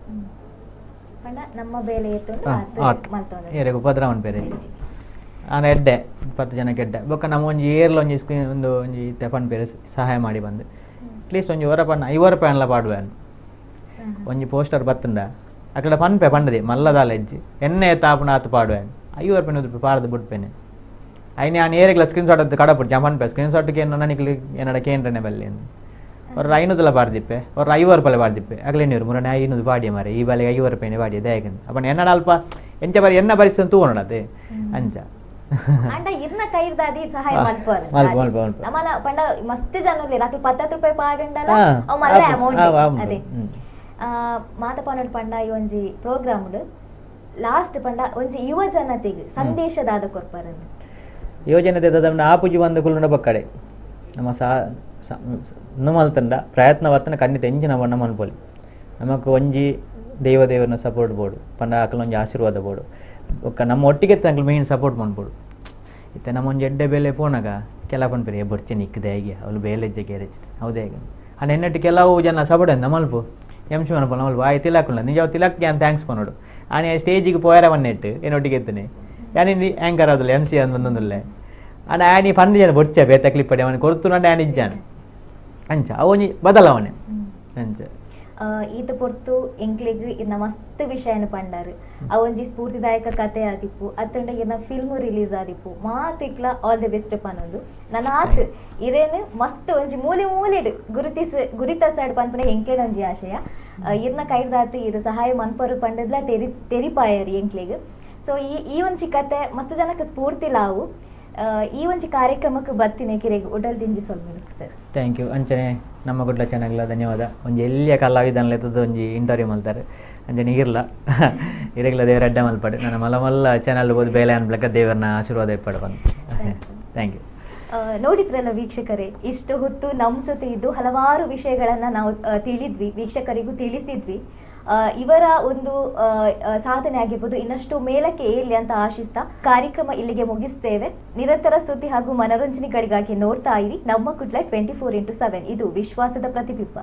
ನಮ್ಮ ಬೇಲೆ ಏರೆಗ್ ಉಪದ್ರ ಮನ್ಪೆರೆ ಆಂಡ ಎಡ್ಡೆ 10 ಜನಕ್ಕೆ ಎಡ್ಡೆ ಬೊಕ್ಕ ನಮ್ಮ ಒಂಜಿ ಏರ್ಲ ಒಂಜಿ ಸ್ಕ್ರೀನ್ ಒಂದು ಒಂಜಿ ಇತ್ತೆ ಪನ್ಪೆರೆ ಸಹಾಯ ಮಾಡಿ ಬಂದು ಅಟ್ಲೀಸ್ಟ್ ಒಂಜಿ ಒರ ಪಣ್ಣ 50 ರೂಪಾಯಿ ಪಾಡುವೆ ಒಂಜಿ ಪೋಸ್ಟರ್ ಬತ್ತುಂಡ ಅಕಡೆ ಪನ್ಪೆ ಪಂಡದೆ ಮಲ್ಲದಾಲ ಹೆಜ್ಜಿ ಎಣ್ಣೆ ತಾಪುನ ಆತು ಪಾಡುವೆ 50 ರೂಪಾಯಿ 100 ರೂಪಾಯಿ ಪಾಡ್ದು ಬಿಡ್ಪೇನೆ ಐನೆ ನಾನು ಏರೆಗ್ಲ ಸ್ಕ್ರೀನ್ ಶಾಟ್ ಅದು ಕಡಪುಟ್ಟು ಜಾ ಪನ್ಪೆ ಸ್ಕ್ರೀನ್ ಶಾಟ್ಗೆ ಏನು ನನಗೆ ಏನಡ ಕೇಂದ್ರನೆ ಬಲ್ಲಿ ஒரு 500 ಪಾಡ್ದಿಪ್ಪೆ ஒரு 50 ರೂಪಾಯಿ ಪಾಡ್ದಿಪ್ಪೆ ಅಗಲೇನೂರು ಮುರನೆ 500 ಪಾಡಿಯ ಮಾರೆ ಈ ಬಾಲಿಗೆ 50 ರೂಪಾಯಿನೇ ಪಾಡಿಯ ದಯಕಂದು ಅಪ್ಪ ಎನ್ನಡ ಅಲ್ಪ ಎಂಚ ಬಾರಿ ಎನ್ನ ಪರಿಸ್ಥಿತಿ ತೂವಣದೆ ಅಂಚ ಅಂಡ ಇರ್ನ ಕೈರ್ದಾದಿ ಸಹಾಯ ಮಲ್ಪರ್ ನಮ್ಮನ ಪಂಡ ಮಸ್ತ್ ಜನ ಉಲ್ಲೆರ್ ಅಕ್ಲು 10 ರೂಪಾಯಿ ಪಾಡಂಡಲ ಅವು ಮಲ್ಲ ಅಮೌಂಟ್ ಅದೇ ಮಾತ ಪನ್ನಡ್ ಪಂಡ ಈ ಒಂಜಿ ಪ್ರೋಗ್ರಾಮ್ ಲಾಸ್ಟ್ ಪಂಡ ಒಂಜಿ ಯುವ ಜನತೆಗೆ ಸಂದೇಶ ದಾದ ಕೊರ್ಪರಂದು ಯುವ ಜನತೆ ದಾದ ಆಪುಜಿ ಬಂದು ಕುಲ್ಲುಂಡ ಪಕ್ಕಡೆ ನಮ್ಮ ಸಾ ಮಲ್ತಂಡ ಪ್ರಯತ್ನ ಬತ್ತನ ಕಣ್ಣಿ ತೆಂಚಿನ ಬಣ್ಣ ಮನ್ಪೊಲಿ ನಮಕ್ ಒಂಜಿ ದೈವ ದೇವರನ್ನ ಸಪೋರ್ಟ್ ಬೋಡು ಪಂಡ ಅಕಲ್ ಒಂಜಿ ಆಶೀರ್ವಾದ ಬೋಡು ಬೊಕ್ಕ ನಮ್ಮ ಒಟ್ಟಿಗೆ ತಂಕ್ಲು ಮೇನ್ ಸಪೋರ್ಟ್ ಮನ್ಪೊಡು ಇತ್ತೆ ನಮ್ಮ ಒಂಜಿ ಎಡ್ಡೆ ಬೇಲೆ ಪೋನಾಗ ಕೆಲ ಪನ್ಪೆರೆ ಬೊರ್ಚೆ ನಿಕ್ಕದೆ ಹೇಗೆ ಅವಳು ಬೇಲೆ ಇಜ್ಜೆ ಗೇರೆಜ್ ಹೌದೇ ಹೇಗೆ ಅಂಡ್ ಎನ್ನಟ್ಟು ಕೆಲವು ಜನ ಸಪೋರ್ಟ್ ಅಂದ ಮಲ್ಪು ಎಂ she ಮನ್ಪು ಮಲ್ಪ ಆಯ್ ತಿಲಕ್ ನಿಜ ತಿಲಕ್ ಯಾನ್ thanks ಪನೋಡು ಆನೆ ಸ್ಟೇಜಿಗೆ ಪೋಯರ ಬನ್ನೆಟ್ಟು ಏನೊಟ್ಟಿಗೆ ಎತ್ತನೆ ಯಾನಿ ಆ್ಯಂಕರ್ ಆದಲ್ಲ ಎಂ ಸಿ ಅಂದ್ ಬಂದೊಂದುಲ್ಲೆ ಅಂಡ್ ಆನಿ ಪಂಡು ಜನ ಬೊರ್ಚೆ ಬೇ ತಕ್ಲಿಪ್ ಪಡೆ ಅವನು ಕೊರ್ತು ನಂಡೆ ಆನಿ ಇಜ್ಜಾನೆ ಅಂಚ ಅವನಿ ಬದಲಾವಣೆ ಅಂಚ ಈತ ಪೊರ್ತು ಎಂಕ್ಲೆಗ್ ಇನ್ನ ಮಸ್ತ್ ವಿಷಯನ ಪಂಡಾರು ಅವೊಂಜಿ ಸ್ಫೂರ್ತಿದಾಯಕ ಕತೆ ಆದಿಪ್ಪು ಅತ್ತಂಡ ಇನ್ನ ಫಿಲ್ಮ್ ರಿಲೀಸ್ ಆದಿಪ್ಪು ಮಾತಿಕ್ಲ ಆಲ್ the best ಪನ್ನೊಂದು ನನ್ನ ಆತ್ ಇರೇನು ಮಸ್ತ್ ಒಂಜಿ ಮೂಲೆ ಮೂಲೆಡ್ ಗುರಿತಸಾಡ್ ಪನ್ಪುನ ಎಂಕ್ಲೆನ ಒಂಜಿ ಆಶಯ ಇರ್ನ ಕೈರ್ದಾತ್ ಇರು ಸಹಾಯ ಮನ್ಪರು ಪಂಡದ್ಲ ತೆರಿಪಾಯರು ಎಂಕ್ಲೆಗ್. ಸೊ ಈ ಒಂಜಿ ಕತೆ ಮಸ್ತ್ ಜನಕ್ಕೆ ಸ್ಫೂರ್ತಿ ಲಾವು ಈ ಒಂಜಿ ಕಾರ್ಯಕ್ರಮಕ್ಕೆ ಬರ್ತೀನಿ ಕಿರೆಗ್ ಉಡಲ್ ದಿಂಜಿ ಸೊಲ್ಮೆಲು ಸರ್. Thank you ಅಂಚನೆ ನಮ್ಮ ಗುಡ್ಲ ಚಾನಲ್ಲ ಧನ್ಯವಾದ. ಒಂಜಿ ಎಲ್ಲಿಯ ಕಲಾವಿದನ್ಲೆತ್ತದ ಒಂಜಿ ಇಂಟರ್ವ್ಯೂ ಮಲ್ತಾರೆ ಅಂಚನೆ ಇರ್ಲ ಇರಗ್ಲ ದೇವರ ಅಡ್ಡ ಮಲ್ಪಡು ನನ್ನ ಮಲ್ಲ ಮಲ್ಲ ಚಾನಲ್ ಬೋದು ಬೇಲೆ ಅನ್ಬ್ಲಕ್ಕ ದೇವರನ್ನ ಆಶೀರ್ವಾದ ಇಪ್ಪಡು ಬಂದು. Thank you. ನೋಡಿದ್ರಲ್ಲ ವೀಕ್ಷಕರೇ, ಇಷ್ಟು ಹೊತ್ತು ನಮ್ಮ ಜೊತೆ ಇದ್ದು ಹಲವಾರು ವಿಷಯಗಳನ್ನು ನಾವು ತಿಳಿದ್ವಿ, ವೀಕ್ಷಕರಿಗೂ ತಿಳಿಸಿದ್ವಿ. ಇವರ ಒಂದು ಸಾಧನೆ ಆಗಿರ್ಬೋದು ಇನ್ನಷ್ಟು ಮೇಲಕ್ಕೆ ಏರ್ಲಿ ಅಂತ ಆಶಿಸ್ತಾ ಕಾರ್ಯಕ್ರಮ ಇಲ್ಲಿಗೆ ಮುಗಿಸ್ತೇವೆ. ನಿರಂತರ ಸುದ್ದಿ ಹಾಗೂ ಮನೋರಂಜನೆಗಳಿಗಾಗಿ ನೋಡ್ತಾ ಇರಿ ನಮ್ಮ ಕುಡ್ಲ 24x7. ಇದು ವಿಶ್ವಾಸದ ಪ್ರತಿಬಿಂಬ.